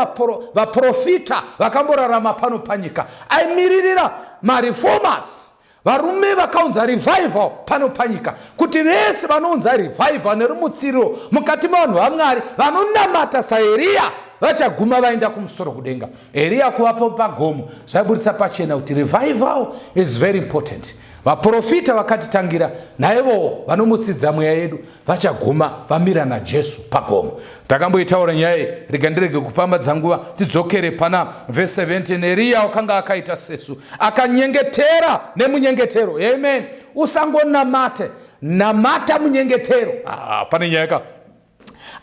vaprofita vakamborarama pano panyika, aimiririra mareformers, varume vakaunza revival pano panyika, kuti vese vanounza revival nerumutsiriro mukati mevanhu vaMwari vanonamata saEriya vachaguma vaenda kumusoro kudenga. Eriya kuvapo pagomo zvaiburitsa pachena kuti revival is very important. Vaprofita vakatitangira naivowo vanomutsidza mweya yedu vachaguma vamira naJesu pagomo. Ndakamboitaura nyaya iyi, rega ndirege kupambadza nguva, tidzokere pana vhesi 17. Eriya wakanga akaita sesu, akanyengetera nemunyengetero. Amen. Usangonamate, namata munyengetero. Ah, pane nyaya ka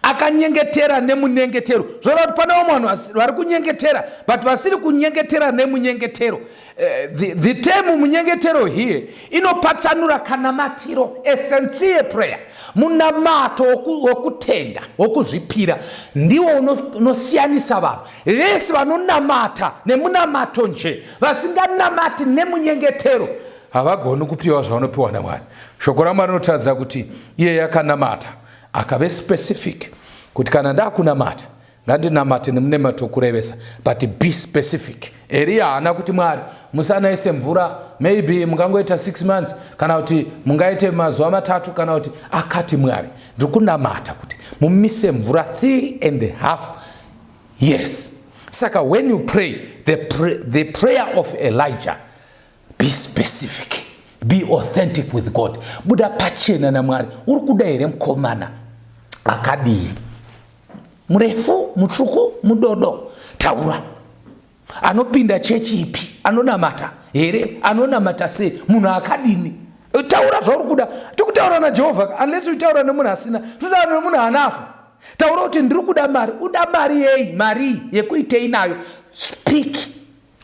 akanyengetera nemunyengetero zvoreva kuti pane vamwe vanhu vari kunyengetera but vasiri kunyengetera nemunyengetero. The term munyengetero here inopatsanura kanamatiro, a sincere prayer, munamato wokutenda, wokuzvipira, ndiwo unosiyanisa vanhu vese vanonamata nemunamato nje. Vasinganamati nemunyengetero havagoni kupiwa zvavanopiwa naMwari. Shoko raMwari rinotaridza kuti iye yakanamata akave specific kuti kana ndakunamata ngandinamate nemunamato wokurevesa, but be specific. Eriya haana kuti, "Mwari, musanaise mvura, maybe mungangoita 6 months kana kuti mungaite mazuva 3," kana kuti akati, "Mwari, ndiri kunamata kuti mumise mvura 3 and a half years." Saka when you pray the prayer of Elijah, be specific, be authentic with God. Buda pachena naMwari. Uri kuda here mukomana akadii? Murefu, mutsvuku, mudodo? Taura. Anopinda chechi ipi? Anonamata here? Anonamata sei? Munhu akadini? Taura zvauri kuda. Tikutaura naJehovha. Unless uchitaura nemunhu asina, totaura nemunhu anazvo. Taura kuti ndiri kuda mari. Uda mari yei? Mari yekuitei nayo? Speak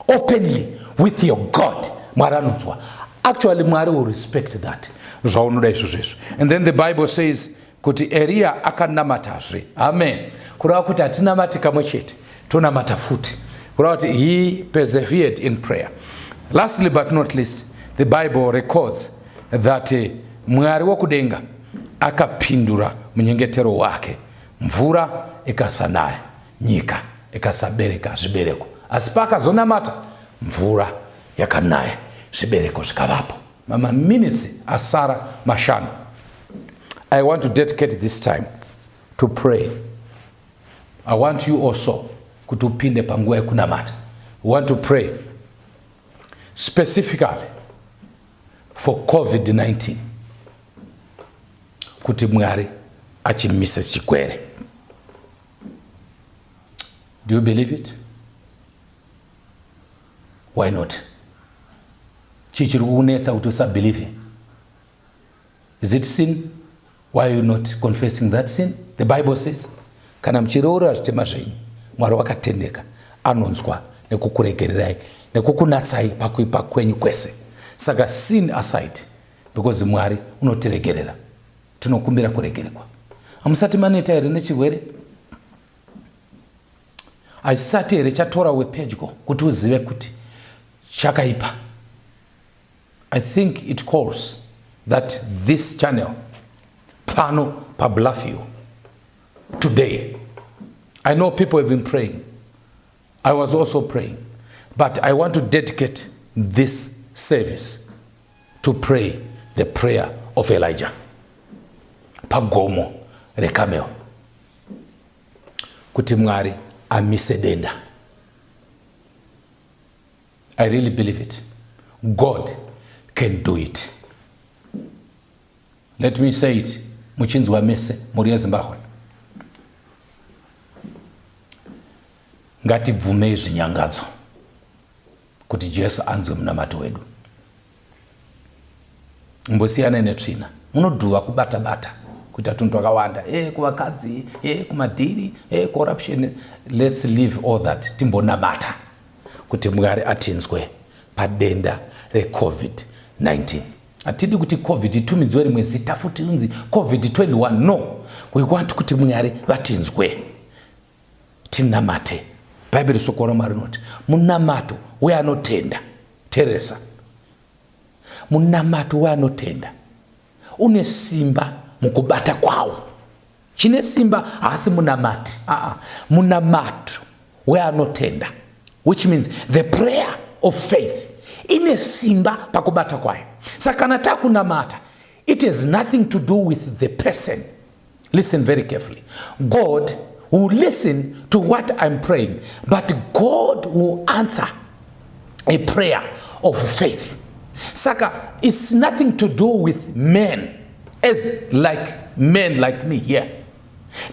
openly with your God. Mwari anonzwa. Actually, Mwari will respect that zvaunoda izvozvo. And then the Bible says kuti Eriya akanamatazve. Amen. Kureva kuti hatinamati kamwe chete, tonamata futi. Kureva kuti he persevered in prayer. Lastly but not least, the Bible records that Mwari wokudenga akapindura munyengetero wake, mvura ikasanaya, nyika ikasabereka zvibereko. Asi paakazonamata, mvura yakanaya, zvibereko zvikavapo. Maminitsi asara 5. I want to dedicate this time to pray. I want you also kuti upinde panguva yekunamata. We want to pray specifically for COVID-19, kuti Mwari achimise chirwere. Do you believe it? Why not? Chii chiri kukunetsa kuti usabelieve? Is it sin? Why are you not confessing that sin? The Bible says kana muchireurura zvitema zvenyu, Mwari wakatendeka, anonzwa nekukuregererai nekukunatsai pakuipa kwenyu kwese. Saka sin aside, because Mwari unotiregerera, tinokumbira kuregerekwa. Hamusati maneta here nechirwere? Haisati here chatora wepedyo kuti uzive kuti chakaipa? I think it calls that this channel pano paBluffview today, I know people have been praying, I was also praying, but I want to dedicate this service to pray the prayer of Elijah pagomo reCarmel, kuti Mwari amise denda. I really believe it. God can do it. Let me say it muchinzwa mese, mhuri yeZimbabwe. Ngatibvumei zvinyangadzo kuti Jesu anzwe munamato wedu. Mbosiyanai netsvina. Munodhuva kubata bata, kuita tunhu twakawanda, kuvakadzi, kumadhiri, corruption. Let's leave all that, timbonamata kuti Mwari atinzwe padenda reCOVID-19. Hatidi kuti COVID itumidzwe rimwe zita futi, unzi COVID-21. No, we want kuti Mwari vatinzwe. Tinamate. Bhaibheri, shoko raMwari rinoti munamato weanotenda, teresa, munamato weanotenda une simba mukubata kwawo. Chine simba haasi munamati, aa, munamato weanotenda, which means the prayer of faith ine simba pakubata kwayo. Saka kana takunamata, it has nothing to do with the person. Listen very carefully. God will listen to what I'm praying, but God will answer a prayer of faith. Saka it's nothing to do with men as like men like me here,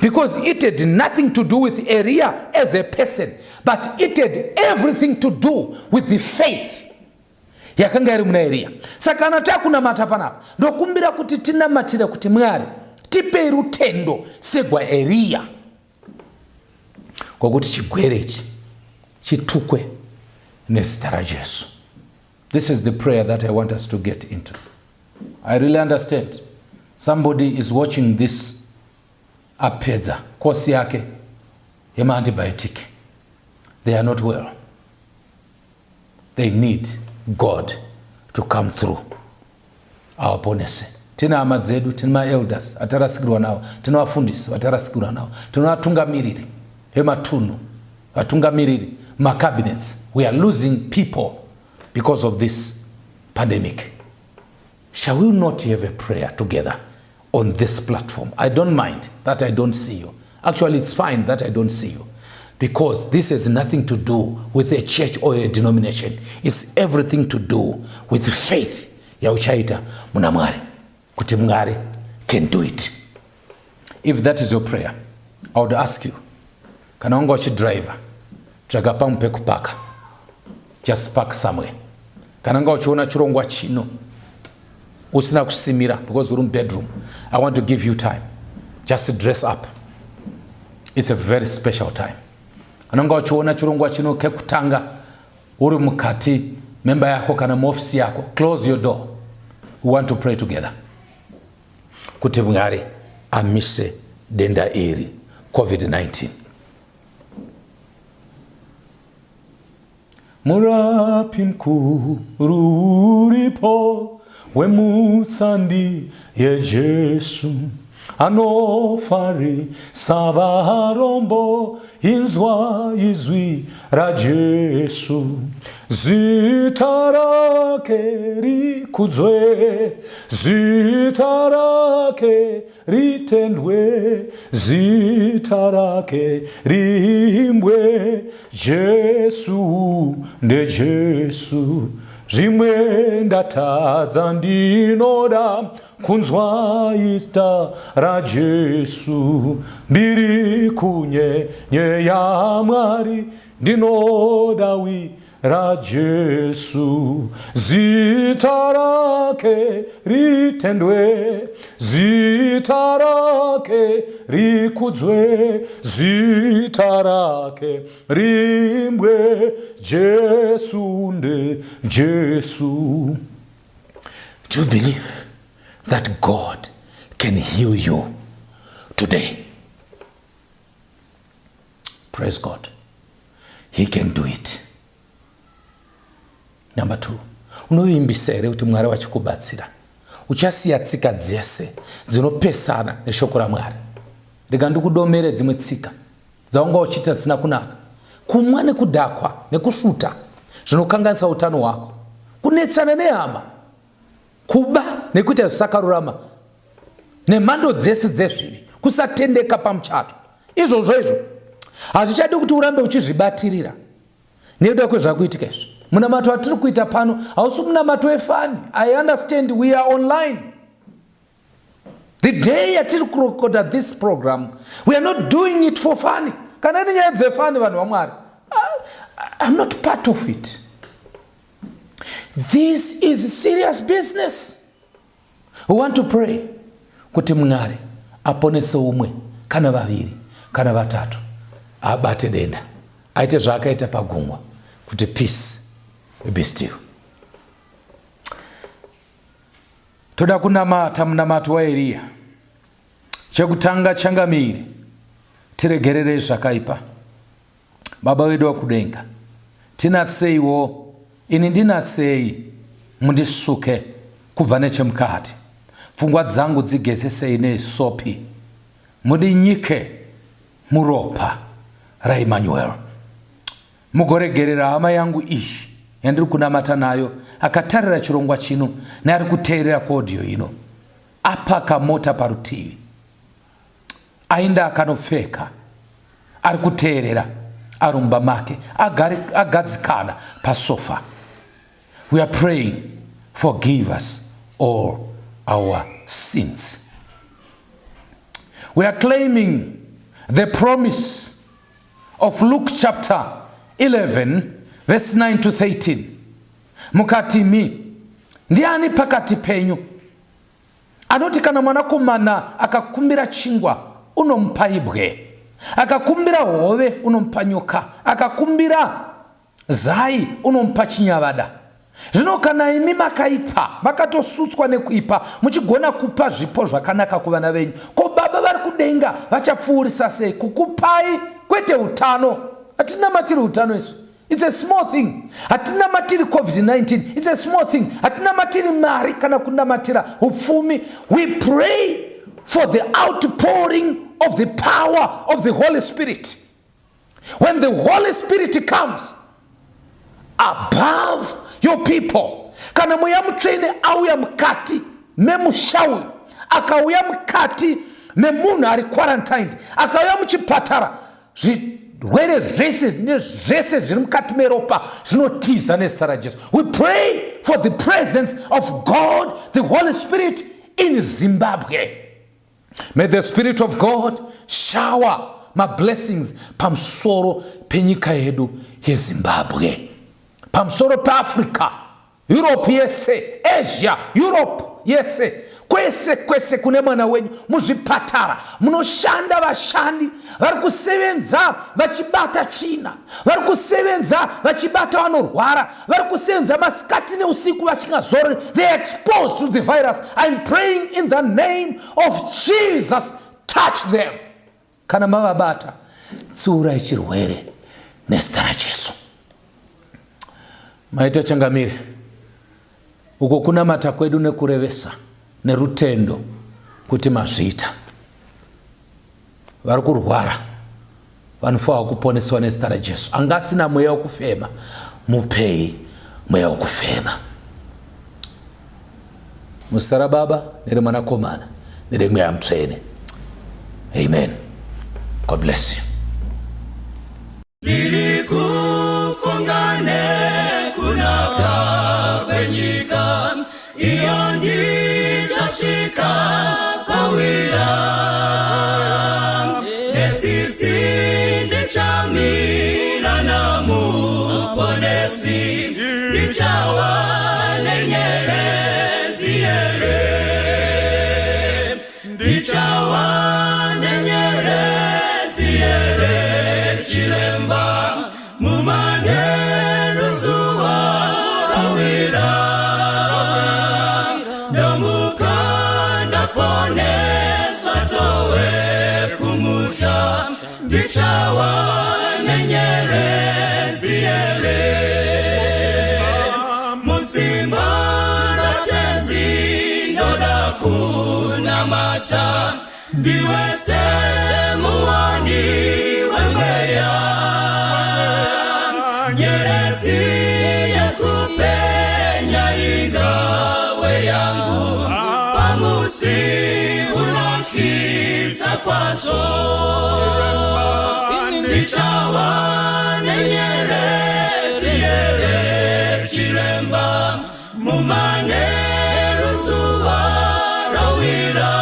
because it had nothing to do with Eria as a person, but it had everything to do with the faith yakanga iri muna Eriya. Saka kana takunamata panapa, ndokumbira kuti tinamatire kuti Mwari tipei rutendo segwa Eriya, kwokuti chigwere ichi chitukwe nezita raJesu. This is the prayer that I want us to get into. I really understand somebody is watching this, apedza kosi yake yemaantibiotic. They are not well. They need God to come through, awaponese. Tine hama dzedu, tine maelders atarasikirwa navo, tine vafundisi vatarasikirwa navo, tine vatungamiriri vematunhu, vatungamiriri macabinets. We are losing people because of this pandemic. Shall we not have a prayer together on this platform? I don't mind that I don't see you. Actually, it's fine that I don't see you, because this has nothing to do with a church or a denomination. It's everything to do with faith yauchaita muna Mwari, kuti Mwari can do it. If that is your prayer, I would ask you, kana wanga uchidriver, tsvaga pamwe pekupaka. Just park somewhere. Kana wanga uchiona chirongwa chino usina kusimira because uri mubedroom, I want to give you time. Just dress up. It's a very special time. Kana wanga uchiona chirongwa chino kekutanga uri mukati memba yako kana muofisi yako, close your door. We want to pray together kuti Mwari amise denda iri, COVID-19. Murapi mukuru uripo wemutsandi yeJesu, anofarisa varombo, inzwa izwi raJesu. Zita rake rikudzwe, zita rake ritendwe, zita rake riimbwe. Jesu ndeJesu. Zvimwe ndatadza, ndinoda kunzwa izita raJesu. Mbiri kunyenye yaMwari, ndinoda wi raJesu. Zita rake ritendwe, zita rake rikudzwe, zita rake riimbwe. Jesu nde Jesu. Do you believe that God can heal you today? Praise God. He can do it. Number 2, unovimbisa here kuti Mwari vachikubatsira uchasiya tsika dzese dzinopesana neshoko raMwari? Rega ndikudomere dzimwe tsika dzaunga uchiita dzisina kunaka: kumwa nekudhakwa nekusvuta zvinokanganisa utano hwako, kunetsana nehama, kuba nekuita zvisakarurama nemhando dzese dzezvivi, kusatendeka pamuchato. Izvozvo izvo hazvichadi kuti urambe uchizvibatirira nekuda kwezvakuitika izvi. Munamato watiri kuita pano hausi munamato wefun. I understand we are online. The day yatiri kurekoda this program, we are not doing it for fun. Kana ine nyaya dzefun, vanhu vaMwari, I'm not part of it. This is serious business. We want to pray kuti Mwari aponese umwe kana vaviri kana vatatu, abate denda, aite zvaakaita pagungwa kuti peace, be still. Toda kunamata munamato waEriya. Chekutanga, changamire, tiregererei zvakaipa. Baba vedu wakudenga, tinatseiwo, ini ndinatsei, mundisuke kubva nechemukati. Pfungwa dzangu dzigezesei nesopi, mudinyike muropa raEmmanuel. Mugoregerera hama yangu iyi yandiri kunamata nayo, akatarira chirongwa chino neari kuteerera kuaudio ino, apaka mota parutivi, aenda akanopfeka, ari kuteerera ari mumba make, agadzikana pasofa. We are praying. Forgive us all our sins. We are claiming the promise of Luke chapter 11 verse 9 to 13. Mukati mi ndiani pakati penyu anoti kana mwanakomana akakumbira chingwa unomupa ibwe, akakumbira hove unomupa nyoka, akakumbira zai unomupa chinyavada? Zvino kana imi makaipa, makatosutswa nekuipa, muchigona kupa zvipo zvakanaka kuvana venyu, ko Baba vari kudenga vachapfuurisa sei kukupai? Kwete utano, hatinamatiri utano isu, it's a small thing. Hatinamatiri COVID-19, it's a small thing. Hatinamatiri mari kana kunamatira upfumi. We pray for the outpouring of the power of the Holy Spirit. When the Holy Spirit comes above your people, kana Mweya Mutsvene auya mukati memusha uyu, akauya mukati memunhu ari quarantined, akauya muchipatara, zvirwere zvese nezvese zviri mukati meropa zvinotiza nezita raJesu. We pray for the presence of God the Holy Spirit in Zimbabwe. May the Spirit of God shower mablessings pamusoro penyika yedu yeZimbabwe, pamusoro peAfrica, Europe yese, Asia, Europe yese, kwese kwese kune mwana wenyu. Muzvipatara munoshanda vashandi vari kusevenza vachibata tsvina, vari kusevenza vachibata vanorwara, vari kusevenza masikati neusiku vachingazorori, they are exposed to the virus. I'm praying in the name of Jesus, touch them. Kana mavabata, tsiurai chirwere nezita raJesu. Maita changamire. Uko kunamata kwedu nekurevesa nerutendo kuti mazviita. Vari kurwara vanofanira kuponeswa nezita raJesu. Anga asina mweya wekufema, mupei mweya wekufema muzita raBaba nereMwanakomana nereMweya Mutsvene. Amen. God bless you. Ndiri kufunga nekunaka kwenyika iyo ndichasvika pawira. Netsitsi ndichamira naMuponesi, ndichawa nenyeredzi here, ndichawa nenyeredzi here, chiremba, mumanheru zuva rawira. Ndomuka ndaponeswa, towe kumusha, ndichawa nenyeredzi here. Musimba raTenzi ndoda kunamata, ndiwe semuwani wemweya. Nyeredzi yekupenya ingawe yangu pamusi unotyisa kwazvo. Ndichawa nenyeredzi here, chiremba, mumanheru zuva rawira.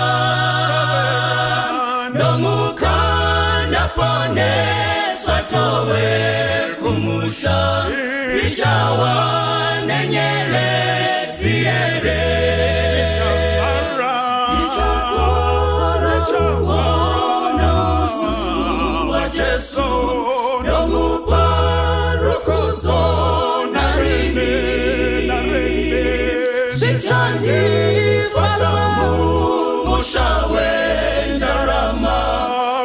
Ndomuka ndaponeswa, towe kumusha, ndichawa nenyeredzi here. Ndichafara kuona uso waJesu, ndomupa rukudzo narini. Zvichandifadza mumusha wendarama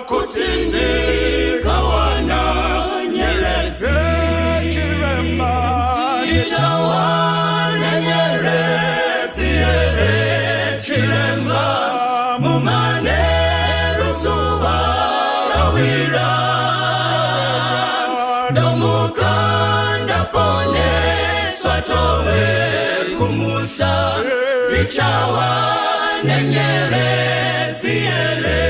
kuti ndikawana nyeredzi. Ndichawana nyeredzi here, chiremba, mumanheru zuva rawira. Ndomuka ndaponeswa, tove kumusha, ndichawa nenyeredzi here.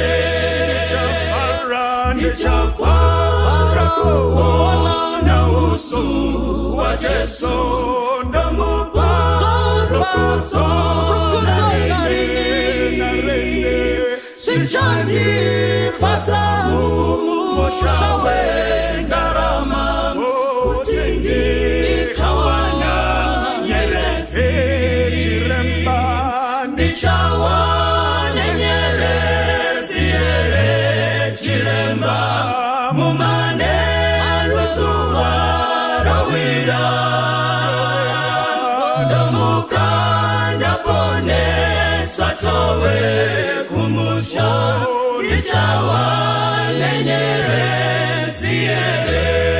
Ndichafara kuona uso waJesu, ndomupa. Rukudzo narini zvichandifadza mumusha wendarama kuti ndikawana nyeredzi Chiremba. Ndichawana nyeredzi here, chiremba, mumanheru zuva rawira, ndomuka ndaponeswa tove kumusha, ndichawana nyeredzi here?